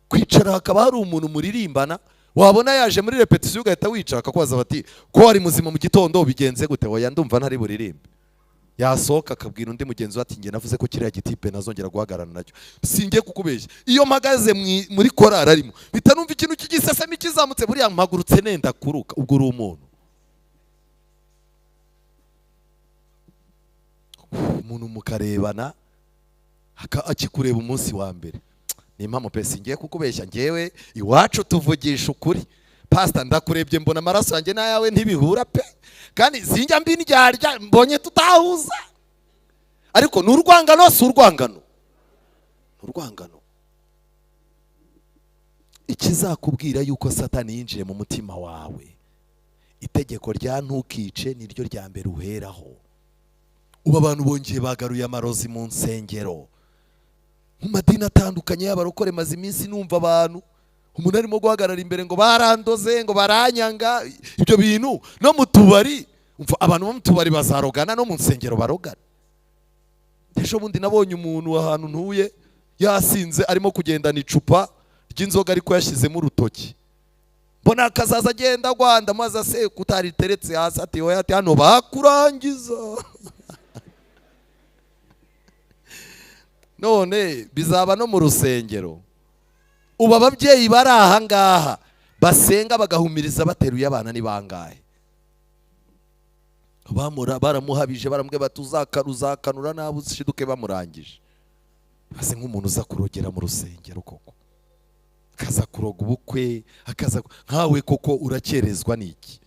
Kwicara hakaba hari umuntu muririmbana, wabona yaje muri repetition ugahita wicara, akakubaza bati ko wari muzima mu gitondo bigenze gute? Oya ndumva ntari buririmbe. Yasohoka akabwira undi mugenzi we ati njye navuze ko kiriya gitipe nazongera guhagararana nacyo, singiye kukubeshya. Iyo mpagaze muri korari arimo mpita numva ikintu cy'igisesemi kizamutse, buriya mpagurutse nenda kuruka. Ubwo uri umuntu. Umuntu mukarebana akikureba umunsi wa mbere. Ni impamo pe, singiye kukubeshya, njyewe iwacu tuvugisha ukuri. Pastor ndakurebye mbona amaraso yanjye n'ayawe ntibihura pe, kandi sinjya mbindyarya mbonye tutahuza, ariko ni urwangano, si urwangano, ni urwangano. Ikizakubwira yuko Satani yinjiye mu mutima wawe, itegeko rya ntukice niryo rya mbere uheraho. Ubu abantu bongeye bagaruye amarozi mu nsengero, mu madini atandukanye y'abarokore. Maze iminsi numva abantu, umuntu arimo guhagarara imbere ngo barandoze, ngo baranyanga, ibyo bintu. No mu tubari, umva abantu bo mu tubari bazarogana, no mu nsengero barogana. Ejo bundi nabonye umuntu ahantu ntuye yasinze, arimo kugendana icupa ry'inzoga ariko yashyizemo urutoki. Mbona akazaza agenda agwanda, maze ase kutariteretse hasi, ati oya, ati hano bakurangiza. None bizaba no mu rusengero. Ubu ababyeyi bari aha ngaha basenga bagahumiriza bateruye abana ni bangahe? Baramuhabije, baramubwira bati uzakanura nabi ushiduke bamurangije. Base nk'umuntu uza kurogera mu rusengero koko, akaza kuroga ubukwe, akaza nkawe koko urakerezwa n'iki?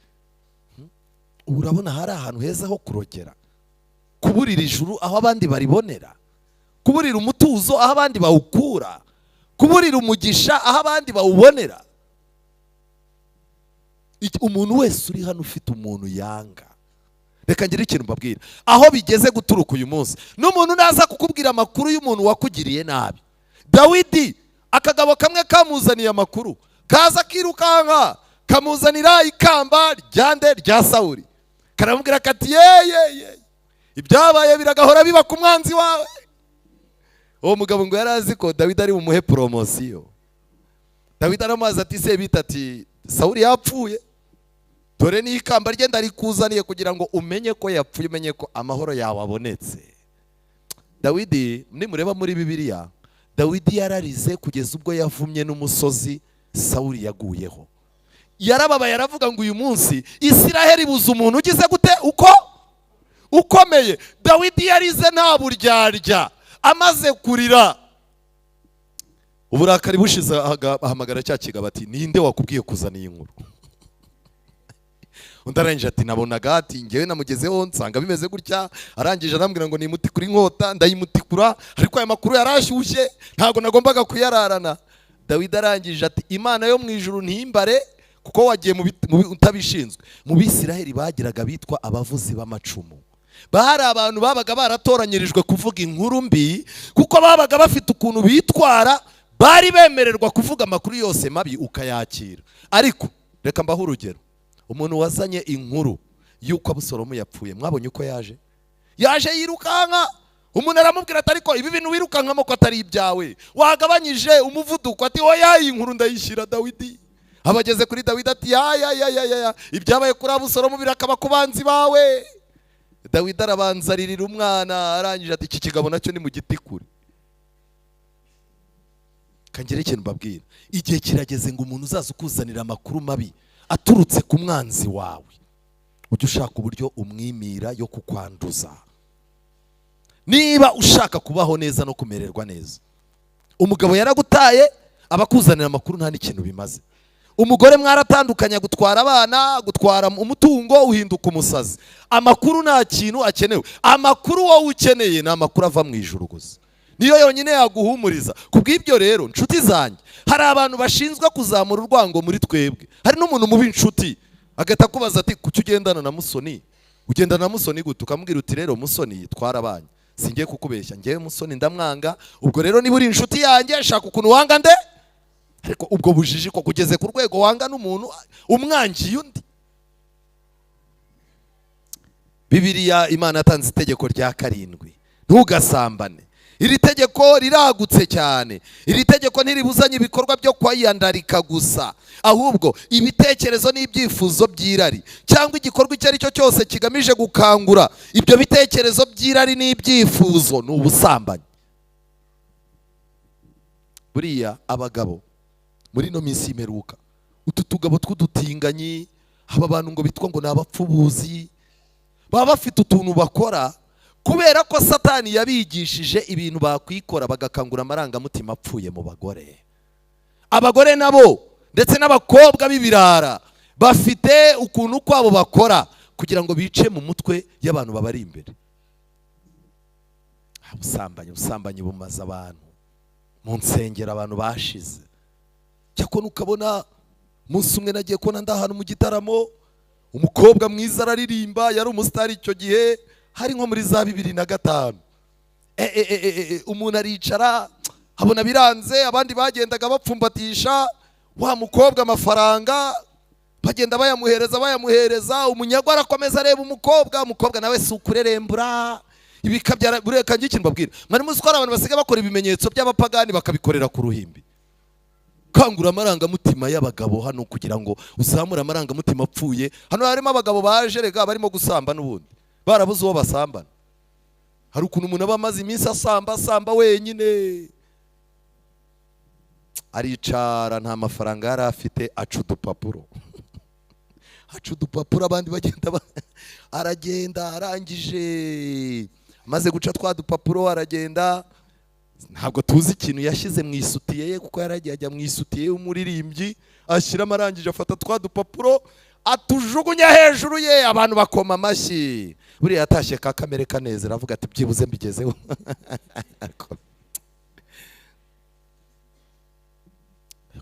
Urabona hari ahantu heza ho kurogera, kuburira ijuru aho abandi baribonera, kuburira umutuzo aho abandi bawukura, kuburira umugisha aho abandi bawubonera. Umuntu wese uri hano ufite umuntu yanga, reka ngire ikintu mbabwira aho bigeze guturuka uyu munsi. N'umuntu naza kukubwira amakuru y'umuntu wakugiriye nabi, Dawidi akagabo kamwe kamuzaniye amakuru, kaza kirukanka kamuzanira ikamba ryande rya Sawuli, karamubwira kati ye ibyabaye biragahora biba ku mwanzi wawe. Uwo mugabo ngo yari azi ko Dawidi ari bumuhe poromosiyo. Dawidi aramubaza ati se bita ati Sawuli yapfuye, dore n'ikamba rye ndarikuzaniye kugira ngo umenye ko yapfuye, umenye ko amahoro yawe abonetse. Dawidi nimureba muri Bibiliya, Dawidi yararize kugeza ubwo yavumye n'umusozi Sawuli yaguyeho. Yarababaye aravuga ngo uyu munsi Isiraheli ibuze umuntu ugize gute uko ukomeye. Dawidi yarize nta buryarya, amaze kurira uburakari bushize ahamagara cya kigabo ati ninde wakubwiye kuzana iyi nkuru? Undi arangije ati nabonaga ati ngewe namugezeho nsanga bimeze gutya, arangije arambwira ngo nimutikure inkota, ndayimutikura, ariko aya makuru yarashyushye ntabwo nagombaga kuyararana. Dawidi arangije ati Imana yo mu ijuru ntimbare kuko wagiye utabishinzwe. Mu Bisiraheli bagiraga bitwa abavuzi b'amacumu, bari abantu babaga baratoranyirijwe kuvuga inkuru mbi, kuko babaga bafite ukuntu bitwara, bari bemererwa kuvuga amakuru yose mabi ukayakira. Ariko reka mbahe urugero, umuntu wazanye inkuru y'uko Abusalomu yapfuye, mwabonye uko yaje? Yaje yirukanka, umuntu aramubwira ati ariko ibi bintu wirukankamo ko atari ibyawe, wagabanyije umuvuduko? Ati oya, iyi nkuru ndayishyira Dawidi. Abageze kuri Dawidi ati ya ya ya ya ya, ibyabaye kuri Abusalomu birakaba ku banzi bawe. Dawidi arabanza aririra umwana, arangije ati iki kigabo nacyo ni mu giti kure. Kangire ikintu mbabwira, igihe kirageze ngo umuntu uzaza ukuzanira amakuru mabi aturutse ku mwanzi wawe, ujye ushaka uburyo umwimira yo kukwanduza. Niba ushaka kubaho neza no kumererwa neza, umugabo yaragutaye abakuzanira amakuru nta n'ikintu bimaze. Umugore mwaratandukanye, gutwara abana, gutwara umutungo, uhinduka umusazi. Amakuru nta kintu akenewe. Amakuru wowe ukeneye ni amakuru ava mu ijuru gusa, niyo yonyine yaguhumuriza. Kubw'ibyo rero nshuti zanjye, hari abantu bashinzwe kuzamura urwango muri twebwe. Hari n'umuntu mubi inshuti agahita akubaza ati kuki ugendana na Musoni? Ugendana na Musoni gute? Ukamubwira uti rero Musoni twarabanye, singiye kukubeshya, ngewe Musoni ndamwanga, ubwo rero niba uri inshuti yanjye shaka ukuntu wanga nde. Ariko ubwo bujiji ko kugeze ku rwego wanga n'umuntu umwangiye undi. Bibiliya Imana yatanze itegeko rya 7, ntugasambane. Iri tegeko riragutse cyane. Iri tegeko ntiribuzanye ibikorwa byo kwiyandarika gusa, ahubwo ibitekerezo n'ibyifuzo by'irari cyangwa igikorwa icyo ari cyo cyose kigamije gukangura ibyo bitekerezo by'irari n'ibyifuzo ni ubusambanyi. Buriya abagabo muri ino minsi y'imperuka, utu tugabo tw'udutinganyi, aba bantu ngo bitwa ngo ni abapfubuzi, baba bafite utuntu bakora kubera ko Satani yabigishije ibintu bakwikora bagakangura amarangamutima apfuye mu bagore. Abagore nabo ndetse n'abakobwa b'ibirara bafite ukuntu kwabo bakora kugira ngo bice mu mutwe y'abantu babari imbere. Ubusambanyi, ubusambanyi bumaze abantu mu nsengero, abantu bashize. Cyakora ukabona umunsi umwe nagiye kubona ndi ahantu mu gitaramo, umukobwa mwiza araririmba, yari umusitari icyo gihe, hari nko muri za 2005. Umuntu aricara abona biranze, abandi bagendaga bapfumbatisha wa mukobwa amafaranga, bagenda bayamuhereza bayamuhereza, umunyagwa arakomeza areba umukobwa, umukobwa nawe si ukurerembura ibikabyara. Bureka njye ikintu mbabwira, mwari muzi ko hari abantu basigaye bakora ibimenyetso by'abapagani bakabikorera ku ruhimbi? Kangura amarangamutima y'abagabo hano kugira ngo uzamure amarangamutima apfuye. Hano harimo abagabo baje rega barimo gusamba n'ubundi barabuze uwo basambana. Hari ukuntu umuntu aba amaze iminsi asamba asamba wenyine, aricara nta mafaranga yari afite, aca udupapuro Aca udupapuro, abandi bagenda, aragenda. Arangije, amaze guca twa dupapuro, aragenda. Ntabwo tuzi ikintu yashyize mu isutiye ye, kuko yaragiye ajya mu isutiye y'umuririmbyi ashyiramo. Arangije afata twa dupapuro atujugunya hejuru ye, abantu bakoma amashyi. Buriya yatashye ka kamere kanezera, avuga ati: "Byibuze mbigezeho."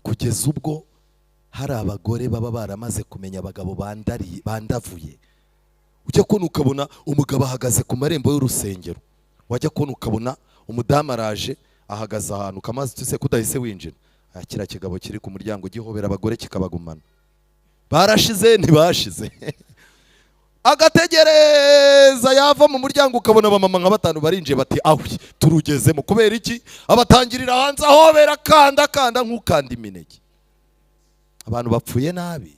Kugeza ubwo hari abagore baba baramaze kumenya abagabo bandariye, bandavuye. Ujya kubona ukabona umugabo ahagaze ku marembo y'urusengero, wajya kubona ukabona umudamu araje ahagaze ahantu kamaze tuse kudahise winjira. Kiriya kigabo kiri ku muryango gihobera abagore kikabagumana, barashize ntibashize. Agategereza, yava mu muryango ukabona abamama nka batanu barinjiye, bati: "Ahwi, turugezemo." Kubera iki? Abatangirira hanze ahobera, kanda kanda nk'ukanda imineke. Abantu bapfuye nabi.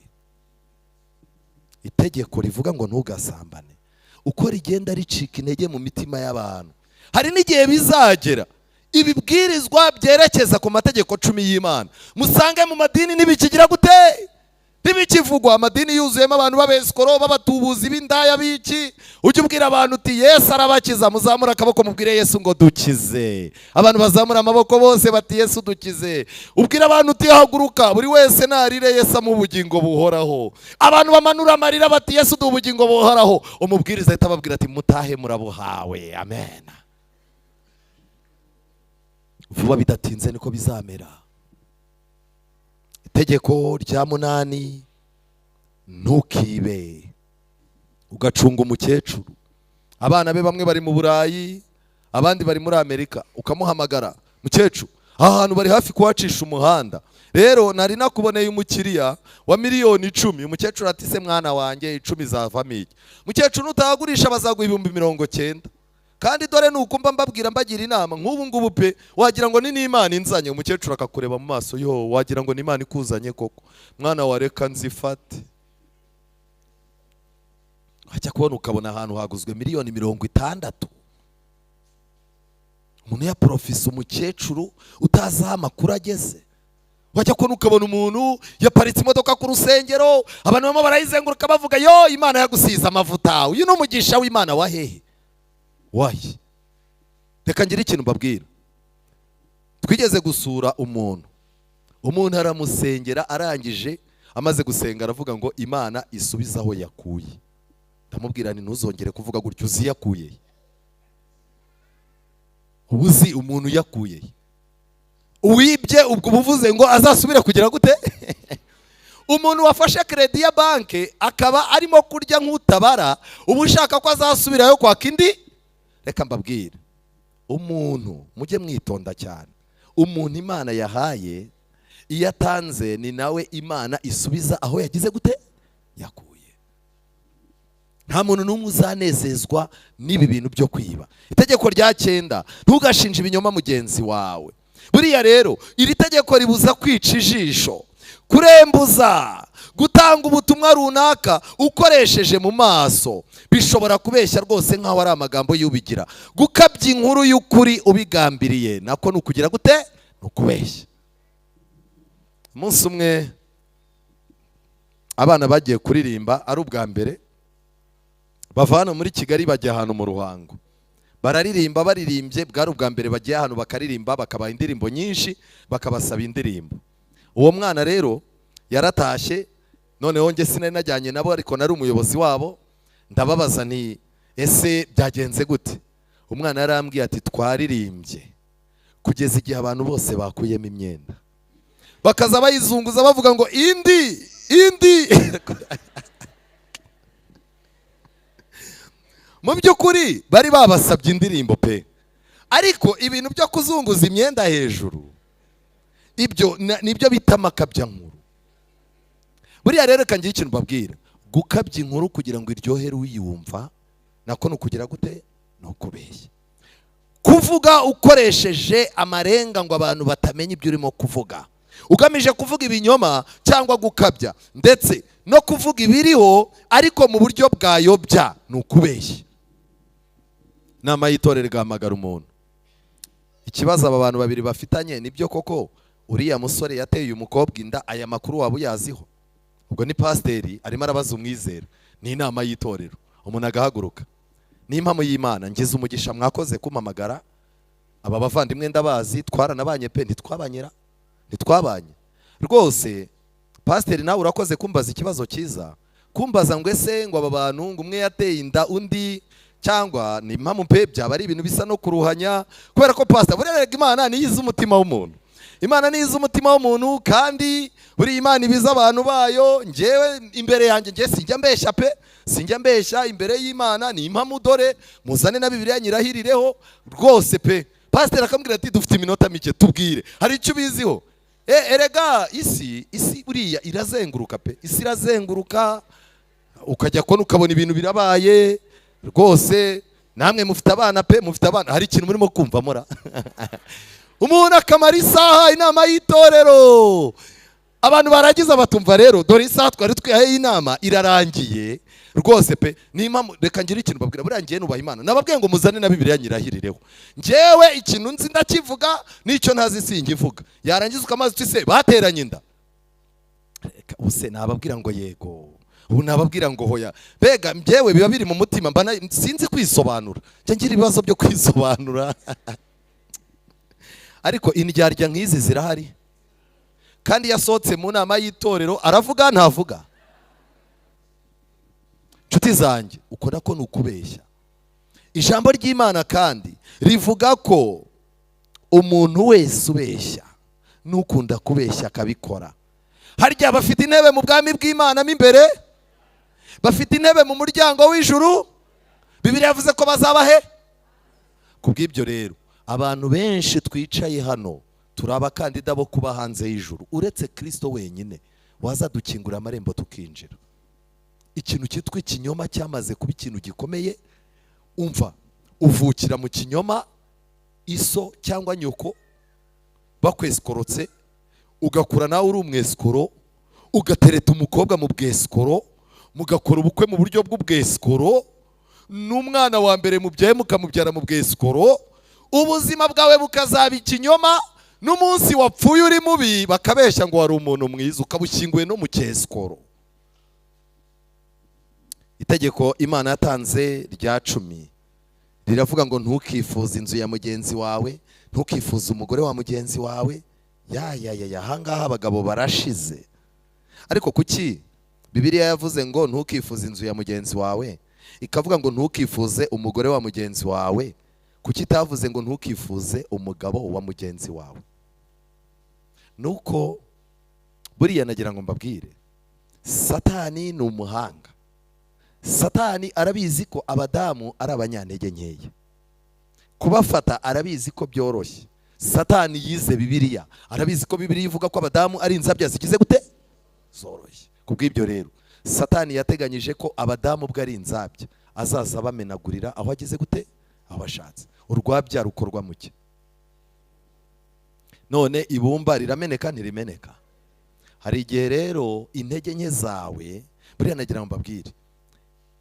Itegeko rivuga ngo ntugasambane, uko rigenda ricika intege mu mitima y'abantu, hari n'igihe bizagera ibibwirizwa byerekeza ku mategeko 10 y'Imana musange mu madini ntibikigira gute, ntibikivugwa. Amadini yuzuyemo abantu b'abesikoro, b'abatubuzi, b'indaya, b'iki. Ujye ubwira abantu uti: "Yesu arabakiza." Muzamure akaboko mubwire Yesu ngo: "Dukize." Abantu bazamura amaboko bose bati: "Yesu dukize." Ubwira abantu uti: "Haguruka, buri wese narire, Yesu amuha ubugingo buhoraho." Abantu bamanura amarira bati: "Yesu duha ubugingo buhoraho." Umubwiriza ahita ababwira ati: "Mutahe, murabuhawe." Amen. Vuba bidatinze niko bizamera. Itegeko rya munani: ntukibe. Ugacunga umukecuru, abana be bamwe bari mu Burayi, abandi bari muri Amerika, ukamuhamagara: "Mukecuru, aha hantu bari hafi kuhacisha umuhanda, rero nari nakuboneye umukiriya wa miliyoni 10." Umukecuru ati: "Se mwana wanjye, 10 zavamo iki?" "Mukecuru, nutahagurisha bazaguha 90,000, kandi dore nuko mba mbabwira, mbagira inama nk'ubu ngubu pe, wagira ngo ni n'Imana inzanye." Umukecuru akakureba mu maso: "Yo, wagira ngo ni Imana ikuzanye koko. Mwana wa, reka nzifate." Wajya kubona ukabona ahantu haguzwe miliyoni 60, umuntu yaporofise umukecuru utazi aho amakuru ageze. Wajya kubona ukabona umuntu yaparitse imodoka ku rusengero, abantu barimo barayizenguruka bavuga: "Yo, Imana yagusize amavuta, uyu ni umugisha w'Imana." Wa hehe? Wayi, reka ngire ikintu mbabwira. Twigeze gusura umuntu, umuntu aramusengera, arangije amaze gusenga aravuga ngo: "Imana isubize aho yakuye." Ndamubwira nti: "Ntuzongere kuvuga gutyo. Uzi yakuye? Uba uzi umuntu uyakuye? Uwibye ubwo uba uvuze ngo azasubire kugira gute?" Umuntu wafashe crédit ya banki akaba arimo kurya nk'utabara, uba ushaka ko azasubirayo kwaka indi? Reka mbabwire, umuntu mujye mwitonda cyane. Umuntu Imana yahaye, iyo atanze ni nawe Imana isubiza aho yagize gute, yakuye. Nta muntu n'umwe uzanezezwa n'ibi bintu byo kwiba. Itegeko rya cyenda: ntugashinje ibinyoma mugenzi wawe. Buriya rero iri tegeko ribuza kwica ijisho, kurembuza, gutanga ubutumwa runaka ukoresheje mu maso, bishobora kubeshya rwose nk'aho ari amagambo y'ubigira, gukabya inkuru y'ukuri ubigambiriye, nako ni ukugira gute? Ni ukubeshya. Umunsi umwe abana bagiye kuririmba ari ubwa mbere, bava hano muri Kigali bajya ahantu mu Ruhango, bararirimba. Baririmbye, bwari ubwa mbere bagiye ahantu bakaririmba, bakabaha indirimbo nyinshi, bakabasaba indirimbo. Uwo mwana rero yaratashye. Noneho njye sinari najyanye nabo, ariko nari umuyobozi wabo. Ndababaza nti: "Ese byagenze gute?" Umwana yarambwiye ati: "Twaririmbye kugeza igihe abantu bose bakuyemo imyenda, bakaza bayizunguza bavuga ngo indi, indi." Mu by'ukuri bari babasabye indirimbo pe, ariko ibintu byo kuzunguza imyenda hejuru, ibyo nibyo bita amakabyankuru. Buriya rero reka ngire ikintu mbabwira: gukabya inkuru kugira ngo iryohere uyumva, nako ni ukugira gute? Ni ukubeshya. Kuvuga ukoresheje amarenga ngo abantu batamenya ibyo urimo kuvuga, ugamije kuvuga ibinyoma cyangwa gukabya, ndetse no kuvuga ibiriho ariko mu buryo bwayobya, ni ukubeshya. Inama y'itorero igahamagara umuntu: "Ikibazo aba bantu babiri bafitanye, nibyo koko uriya musore yateye uyu mukobwa inda? Aya makuru waba uyaziho?" Ubwo ni pasiteri arimo arabaza umwizera, ni inama y'itorero. Umuntu agahaguruka: "N'impamo y'Imana, ngize umugisha, mwakoze kumpamagara. Aba bavandimwe ndabazi, twaranabanye pe." Ntitwabanyera? Ntitwabanye rwose. "Pasiteri, nawe urakoze kumbaza ikibazo cyiza, kumbaza ngo ese ngo aba bantu, ngo umwe yateye inda undi cyangwa ni impamo pe, byaba ari ibintu bisa no kuruhanya, kubera ko pasiteri, buriya rega Imana niyo izi umutima w'umuntu. Imana niyo izi umutima w'umuntu, kandi buriya Imana ibiza abantu bayo. Njyewe imbere yanjye, njye sinjya mbeshya pe, sinjya mbeshya imbere y'Imana, ni impamo. Dore muzane na Bibiliya nyirahirireho rwose pe." Pasiteri akamubwira ati: "Dufite iminota mike, tubwire, hari icyo ubiziho?" "Erega isi buriya irazenguruka pe, isi irazenguruka, ukajya kubona ukabona ibintu birabaye rwose. Namwe mufite abana pe, mufite abana. Hari ikintu murimo kumva mura." Umuntu akamara isaha inama y'itorero, abantu barangiza batumva: "Rero dore isaha twari twihaye inama irarangiye rwose pe. Niba reka ngire ikintu babwira, buriya ngiye nubaha Imana, nababwiye ngo muzane na Bibiliya nyirahirireho. Njyewe ikintu nzi ndakivuga, n'icyo ntazi singivuga." Yarangiza ukamazi uti: "Se bateranye inda?" Reka, ubuse nababwira ngo yego, ubu nababwira ngo hoya? Mbega njyewe biba biri mu mutima, mba sinzi kwisobanura, njya ngira ibibazo byo kwisobanura." Ariko indyarya nk'izi zirahari, kandi iyo asohotse mu nama y'itorero aravuga, ntavuga. Nshuti zanjye, uko nako ni ukubeshya. Ijambo ry'Imana kandi rivuga ko umuntu wese ubeshya n'ukunda kubeshya akabikora, harya bafite intebe mu bwami bw'Imana mo imbere? Bafite intebe mu muryango w'ijuru? Bibiliya yavuze ko bazaba he? Ku bw'ibyo rero, abantu benshi twicaye hano turi abakandida bo kuba hanze y'ijuru, uretse Kirisito wenyine wazadukingura amarembo tukinjira. Ikintu cyitwa ikinyoma cyamaze kuba ikintu gikomeye. Umva, uvukira mu kinyoma, iso cyangwa nyoko bakwesikorotse, ugakura nawe uri umwesikoro, ugatereta umukobwa mu bwesikoro, mugakora ubukwe mu buryo bw'ubwesikoro, n'umwana wa mbere mubyaye mukamubyara mu bwesikoro, ubuzima bwawe bukazaba ikinyoma, n'umunsi wapfuye uri mubi bakabeshya ngo wari umuntu mwiza, ukaba ushyinguwe no mu cyesikoro. Itegeko Imana yatanze rya 10 riravuga ngo ntukifuze inzu ya mugenzi wawe, ntukifuze umugore wa mugenzi wawe. Ya ya ya ya, ahangaha abagabo barashize. Ariko kuki Bibiliya yavuze ngo ntukifuze inzu ya mugenzi wawe, ikavuga ngo ntukifuze umugore wa mugenzi wawe, kuki itavuze ngo ntukifuze umugabo wa mugenzi wawe? Nuko buriya nagira ngo mbabwire, Satani ni umuhanga. Satani arabizi ko abadamu ari abanyantege nkeya, kubafata arabizi ko byoroshye. Satani yize Bibiliya, arabizi ko Bibiliya ivuga ko abadamu ari inzabya zigize gute? Zoroshye. Ku bw'ibyo rero, Satani yateganyije ko abadamu ubwo ari inzabya azaza bamenagurira aho ageze gute? Aho ashatse. Urwabya rukorwa muke? None ibumba rirameneka, ntirimeneka? Hari igihe rero intege nke zawe, buriya nagira ngo mbabwire,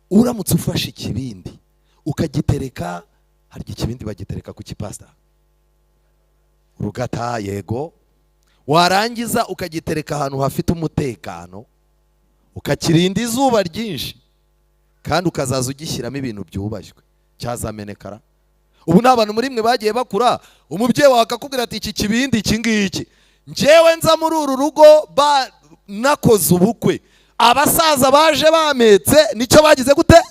uramutse ufashe ikibindi ukagitereka, harya ikibindi bagitereka ku kipasita? Urugata, yego. Warangiza ukagitereka ahantu hafite umutekano, ukakirinda izuba ryinshi, kandi ukazaza ugishyiramo ibintu byubashywe, cyazamenekara? Ubu ni abantu muri mwe bagiye bakura, umubyeyi wawe akakubwira ati: "Iki kibindi, iki ngiki, njyewe nza muri uru rugo nakoze ubukwe, abasaza baje bametse, nicyo bagize gute?"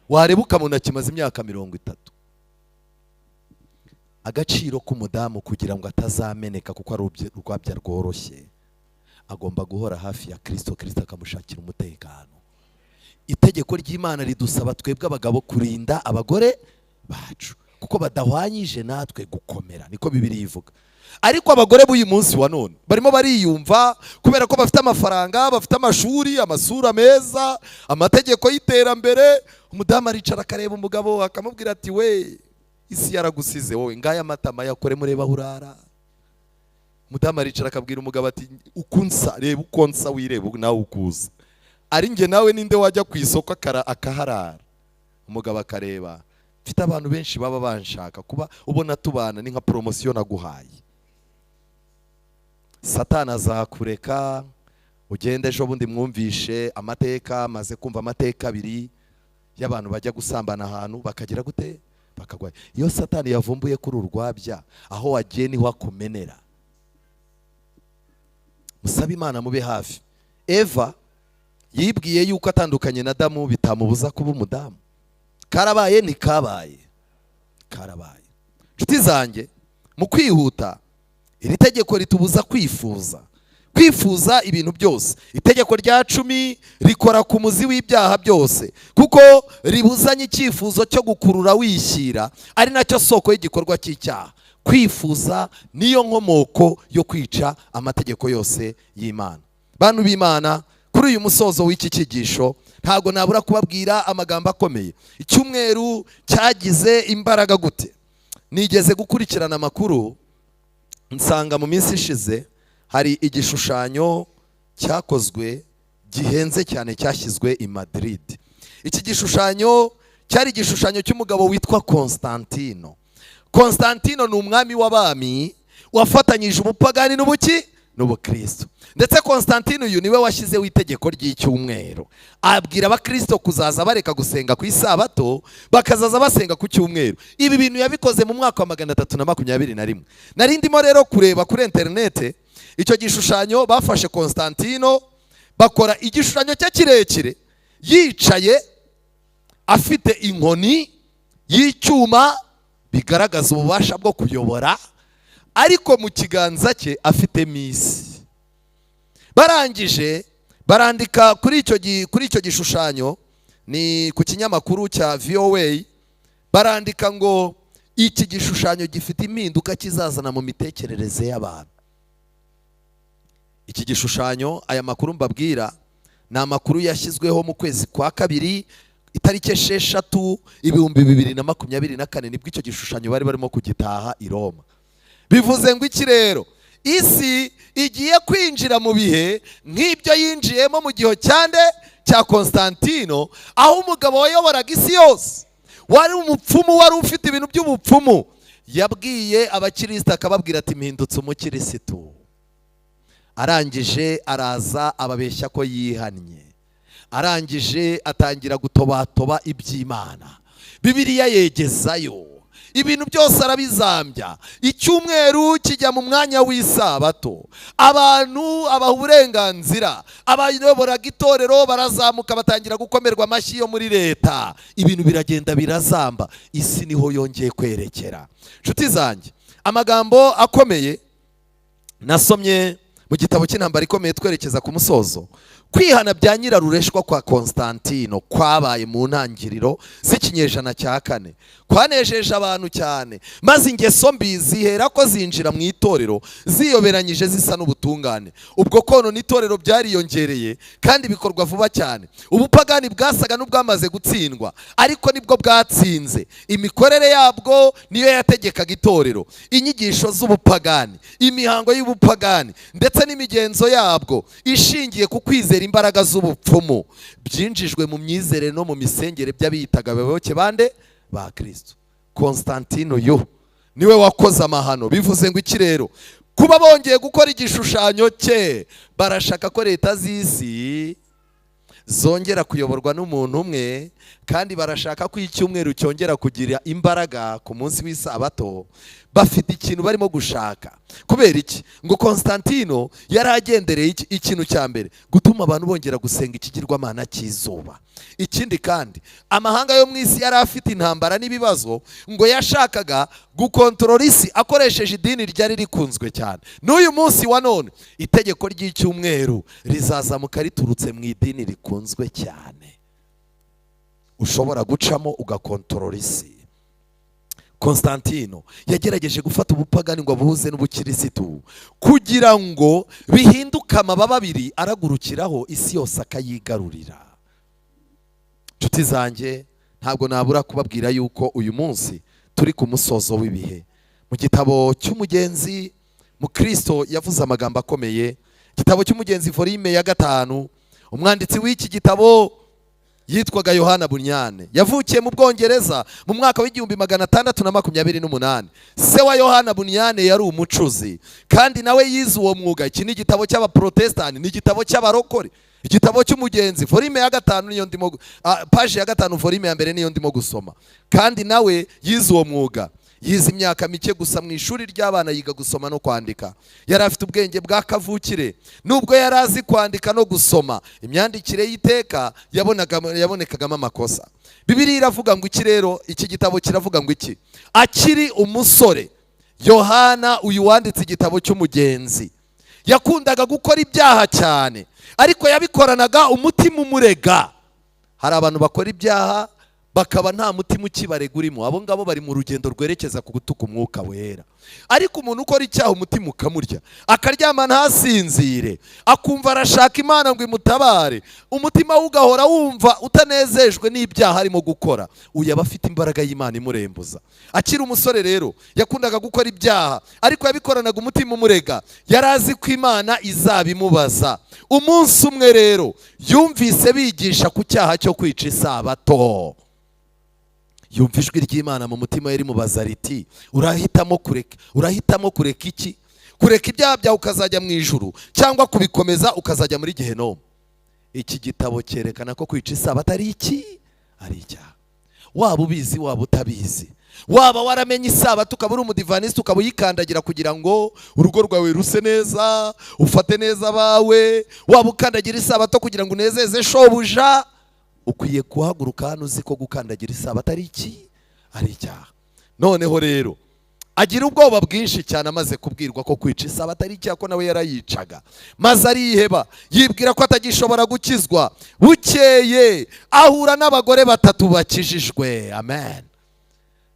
Wareba ukabona kimaze imyaka 30. Agaciro k'umudamu, kugira ngo atazameneka, kuko ari urwabya rworoshye, agomba guhora hafi ya Kirisito, Kirisito akamushakira umutekano. Itegeko ry'Imana ridusaba twebwe abagabo kurinda abagore bacu, kuko badahwanyije natwe gukomera, niko Bibiliya ivuga. Ariko abagore b'uyu munsi wa none barimo bariyumva kubera ko bafite amafaranga, bafite amashuri, amasura meza, amategeko y'iterambere. Umudamu aricara akareba umugabo, akamubwira ati: "We, isi yaragusize wowe, ngaya amatama yakore, mureba aho urara." Umudamu aricara akabwira umugabo ati: "Uko nsa, reba uko nsa, wireba nawe ukuza, ari njye nawe ninde wajya ku isoko akaharara?" Umugabo akareba: "Mfite abantu benshi baba banshaka, kuba ubona tubana ni nka poromosiyo naguhaye." Satani azakureka. Ugende ejo bundi mwumvishe amateka, maze kumva amateka abiri y'abantu bajya gusambana ahantu bakagira gute, bakagwa. Iyo Satani yavumbuye kuri urwabya, aho wagiye niho akumenera. Musabe Imana mube hafi. Eva yibwiye yuko atandukanye na Adamu bitamubuza kuba umudamu. Karabaye, ntikabaye? Karabaye. Inshuti zanjye, mu kwihuta, iri tegeko ritubuza kwifuza, kwifuza ibintu byose. Itegeko rya 10 rikora ku muzi w'ibyaha byose, kuko ribuzanye icyifuzo cyo gukurura wishyira, ari nacyo soko y'igikorwa cy'icyaha. Kwifuza niyo nkomoko yo kwica amategeko yose y'Imana. Bantu b'Imana, kuri uyu musozo w'iki cyigisho ntabwo nabura kubabwira amagambo akomeye. Icyumweru cyagize imbaraga gute? Nigeze gukurikirana amakuru, nsanga mu minsi ishize hari igishushanyo cyakozwe gihenze cyane cyashyizwe i Madrid. Iki gishushanyo cyari igishushanyo cy'umugabo witwa Constantino. Constantino ni umwami w'abami wafatanyije ubupagani n'ubuki n'ubukristo. Ndetse Constantino uyu niwe washyizeho itegeko ry'icyumweru, abwira abakristo kuzaza bareka gusenga ku isabato, bakazaza basenga ku cyumweru. Ibi bintu yabikoze mu mwaka wa 321. Nari ndimo rero kureba kuri interinete icyo gishushanyo. Bafashe Constantino, bakora igishushanyo cye kirekire, yicaye afite inkoni y'icyuma bigaragaza ububasha bwo kuyobora, ariko mu kiganza cye afite misi. Barangije barandika kuri icyo gishushanyo, ni ku kinyamakuru cya VOA, barandika ngo iki gishushanyo gifite impinduka kizazana mu mitekerereze y'abantu. Iki gishushanyo, aya makuru mbabwira ni amakuru yashyizweho mu kwezi kwa kabiri, itariki 6, 2024, nibwo icyo gishushanyo bari barimo kugitaha i Roma. Bivuze ngo iki rero? Isi igiye kwinjira mu bihe nk'ibyo yinjiyemo mu gihe cyande cya Constantino, aho umugabo wayoboraga isi yose, wari umupfumu, wari ufite ibintu by'ubupfumu, yabwiye abakirisita, akababwira ati: "Mpindutse umukirisitu." Arangije araza ababeshya ko yihannye, arangije atangira gutobatoba iby'Imana, Bibiliya yegezayo, ibintu byose arabizambya. Icyumweru kijya mu mwanya w'isabato, abantu abaha uburenganzira, abayoboraga itorero barazamuka, batangira gukomerwa amashyi yo muri leta, ibintu biragenda birazamba. Isi niho yongeye kwerekera. Inshuti zanjye, amagambo akomeye nasomye mu gitabo cy'Intambara Ikomeye, twerekeza ku musozo. Kwihana bya nyirarureshwa kwa Constantino kwabaye mu ntangiriro z'ikinyejana cya kane kwanejeje abantu cyane, maze ingeso mbi zihera ko zinjira mu itorero ziyoberanyije zisa n'ubutungane. Ubwo konona itorero byariyongereye kandi bikorwa vuba cyane. Ubupagani bwasaga n'ubwamaze gutsindwa, ariko nibwo bwatsinze. Imikorere yabwo niyo yategekaga itorero. Inyigisho z'ubupagani, imihango y'ubupagani ndetse n'imigenzo yabwo ishingiye ku kwizera imbaraga z'ubupfumu byinjijwe mu myizerere no mu misengere by'abiyitaga abayoboke bande? Ba Kristo. Constantino yo niwe wakoze amahano. Bivuze ngo iki rero? Kuba bongeye gukora igishushanyo cye, barashaka ko leta z'isi zongera kuyoborwa n'umuntu umwe, kandi barashaka ko icyumweru cyongera kugira imbaraga ku munsi w'isabato. Bafite ikintu barimo gushaka. Kubera iki? Ngo Constantino yari agendereye iki? Ikintu cya mbere, gutuma abantu bongera gusenga ikigirwamana cy'izuba. Ikindi kandi, amahanga yo mu isi yari afite intambara n'ibibazo, ngo yashakaga gukontorora isi akoresheje idini ryari rikunzwe cyane. N'uyu munsi wa none itegeko ry'icyumweru rizazamuka riturutse mu idini rikunzwe cyane, ushobora gucamo ugakontorora isi. Constantino yagerageje gufata ubupagani ngo abuhuze n'ubukirisitu, kugira ngo bihinduke amababa abiri aragurukiraho isi yose akayigarurira. Inshuti zanjye, ntabwo nabura kubabwira yuko uyu munsi turi ku musozo w'ibihe. Mu gitabo cy'Umugenzi, Mukristo yavuze amagambo akomeye. Igitabo cy'Umugenzi, volume ya 5, umwanditsi w'iki gitabo Yitwaga Yohana Bunyane. Yavukiye mu Bwongereza mu mwaka wa 1628. Se wa Yohana Bunyane yari umucuzi, kandi nawe yize uwo mwuga. Iki ni igitabo cy'abaprotestani, ni igitabo cy'abarokore, igitabo cy'umugenzi, volume ya 5 niyo ndimo, page ya 5, volume ya 1 niyo ndimo gusoma. Kandi nawe yize uwo mwuga. Yize imyaka mike gusa mu ishuri ry'abana, yiga gusoma no kwandika. Yari afite ubwenge bwa kavukire. Nubwo yari azi kwandika no gusoma, imyandikire y'iteka yabonekagamo amakosa. Bibiliya iravuga ngo iki rero? Iki gitabo kiravuga ngo iki? Akiri umusore, Yohana uyu wanditse igitabo cy'umugenzi yakundaga gukora ibyaha cyane, ariko yabikoranaga umutima umurega. Hari abantu bakora ibyaha bakaba nta mutima ukibarega urimo. Abo ngabo bari mu rugendo rwerekeza ku gutuka Umwuka Wera. Ariko umuntu ukora icyaha umutima ukamurya, akaryama ntasinzire, akumva arashaka Imana ngo imutabare, umutima we ugahora wumva utanezejwe n'ibyaha arimo gukora, uyu aba afite imbaraga y'Imana imurembuza. Akiri umusore rero yakundaga gukora ibyaha, ariko yabikoranaga umutima umurega. Yari azi ko Imana izabimubaza. Umunsi umwe rero yumvise bigisha ku cyaha cyo kwica isabato. Yumva ijwi ry'Imana mu mutima we rimubaza riti: Urahitamo kureka iki? Kureka ibyaha byawe ukazajya mu ijuru, cyangwa kubikomeza ukazajya muri gehenomu?" Iki gitabo cyerekana ko kwica isabato ari iki? Ari icyaha. Waba ubizi, waba utabizi, waba waramenye isabato ukaba uri umudivanisite, ukaba uyikandagira kugira ngo urugo rwawe ruse neza, ufate neza abawe, waba ukandagira isabato kugira ngo unezeze shobuja, ukwiye guhaguruka hano uzi ko gukandagira isabato ari iki? Ari icyaha. Noneho rero agira ubwoba bwinshi cyane amaze kubwirwa ko kwica isabato ari icyaha, ko nawe yarayicaga, maze ariheba, yibwira ko atagishobora gukizwa. Bukeye ahura n'abagore batatu bakijijwe. Amen.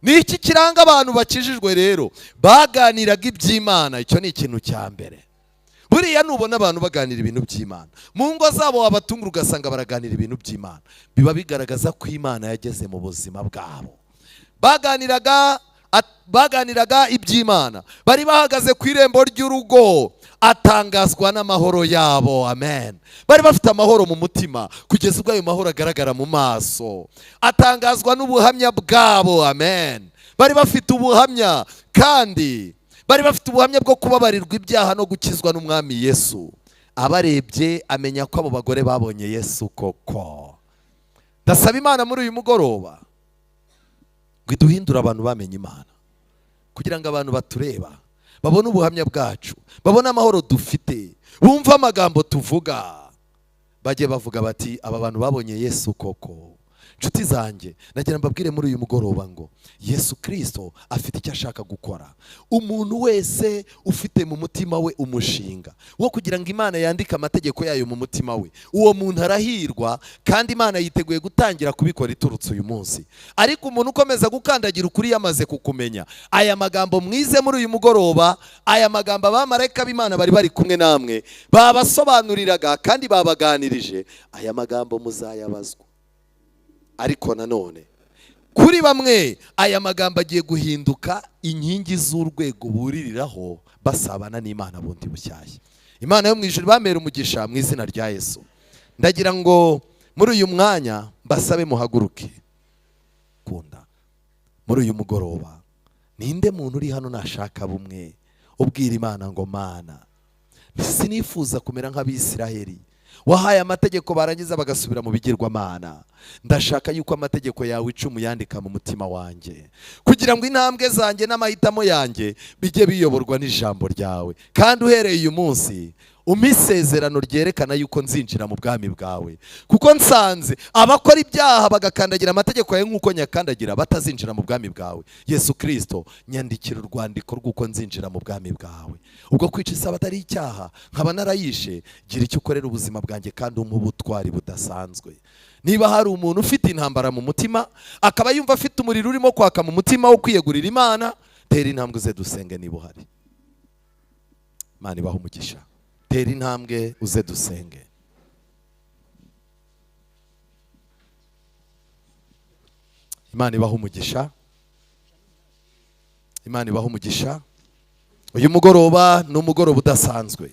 Ni iki kiranga abantu bakijijwe rero? Baganiraga iby'Imana. Icyo ni ikintu cya mbere. Buriya nubona abantu baganira ibintu by'Imana mu ngo zabo, wabatungura ugasanga baraganira ibintu by'Imana, biba bigaragaza ko Imana yageze mu buzima bwabo. Baganiraga iby'Imana. Bari bahagaze ku irembo ry'urugo, atangazwa n'amahoro yabo. Amen. Bari bafite amahoro mu mutima kugeza ubwo ayo mahoro agaragara mu maso. Atangazwa n'ubuhamya bwabo. Amen. Bari bafite ubuhamya, kandi bari bafite ubuhamya bwo kubabarirwa ibyaha no gukizwa n'Umwami Yesu. Abarebye amenya ko abo bagore babonye Yesu koko. Ndasaba Imana muri uyu mugoroba ngo iduhindure abantu bamenye Imana, kugira ngo abantu batureba babone ubuhamya bwacu, babone amahoro dufite, bumve amagambo tuvuga, bajye bavuga bati: "Aba bantu babonye Yesu koko." Nshuti zanjye, nagira mbabwire muri uyu mugoroba ngo Yesu Kirisito afite icyo ashaka gukora. Umuntu wese ufite mu mutima we umushinga wo kugira ngo Imana yandike amategeko yayo mu mutima we, uwo muntu arahirwa, kandi Imana yiteguye gutangira kubikora iturutse uyu munsi. Ariko umuntu ukomeza gukandagira ukuri yamaze kukumenya, aya magambo mwize muri uyu mugoroba, aya magambo abamarayika b'Imana bari kumwe namwe babasobanuriraga kandi babaganirije, aya magambo muzayabazwa. Ariko nanone kuri bamwe aya magambo agiye guhinduka inkingi z'urwego buririraho basabana n'Imana bundi bushyashya. Imana yo mu ijuru bamera umugisha mu izina rya Yesu. Ndagira ngo muri uyu mwanya mbasabe muhaguruke. Kunda muri uyu mugoroba, ninde muntu uri hano nashaka bumwe ubwira Imana ngo: "Mana, sinifuza kumera nk'Abisiraheli wahaye amategeko barangiza bagasubira mu bigirwamana. Ndashaka yuko amategeko yawe 10 yandika mu mutima wanjye, kugira ngo intambwe zanjye n'amahitamo yanjye bijye biyoborwa n'ijambo ryawe. Kandi uhereye uyu munsi umpe isezerano ryerekana yuko nzinjira mu bwami bwawe, kuko nsanze abakora ibyaha bagakandagira amategeko yawe nk'uko nyakandagira batazinjira mu bwami bwawe. Yesu Kirisito, nyandikira urwandiko rw'uko nzinjira mu bwami bwawe. Ubwo kwica isabato ari icyaha nkaba narayishe, gira icyo ukorera ubuzima bwanjye kandi umpe ubutwari budasanzwe." Niba hari umuntu ufite intambara mu mutima, akaba yumva afite umuriro urimo kwaka mu mutima wo kwiyegurira Imana, tera intambwe uze dusenge niba uhari. Imana ibahe umugisha. Tera intambwe uze dusenge. Imana ibahe umugisha. Imana ibahe umugisha. Uyu mugoroba ni umugoroba udasanzwe.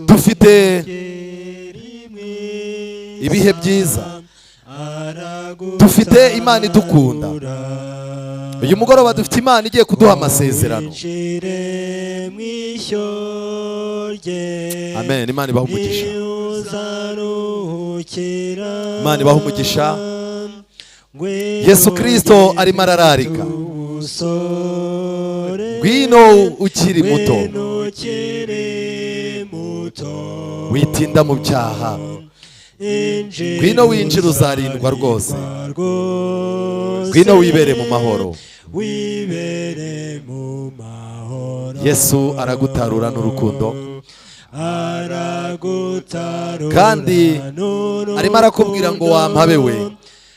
Dufite ibihe byiza. Dufite Imana idukunda. Uyu mugoroba dufite Imana igiye kuduha amasezerano. Winjire mu ishyo rye. Amen. Imana ibahe umugisha. Uzaruhukira. Imana ibahe umugisha. Ngwino. Yesu Kristo arimo arararika. Ubusore. Ngwino ukiri muto. Ngwino ukiri muto. Witinda mu byaha. Injira. Ngwino winjire, uzarindwa rwose. Rwose. Ngwino wibere mu mahoro. Wibere mu mahoro. Yesu aragutarura n'urukundo. Aragutarura Kandi n'urukundo. arimo arakubwira ngo: "Wa mpabe we."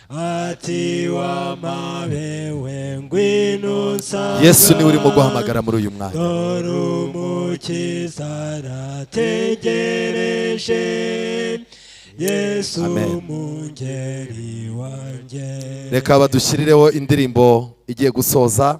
Ati: "Wa mpabe we, ngwino unsanga." Yesu niwe urimo guhamagara muri uyu mwanya. Dore Umukiza arategereje, Yesu Amen. mungeri wanjye. Reka badushyirireho indirimbo igiye gusoza.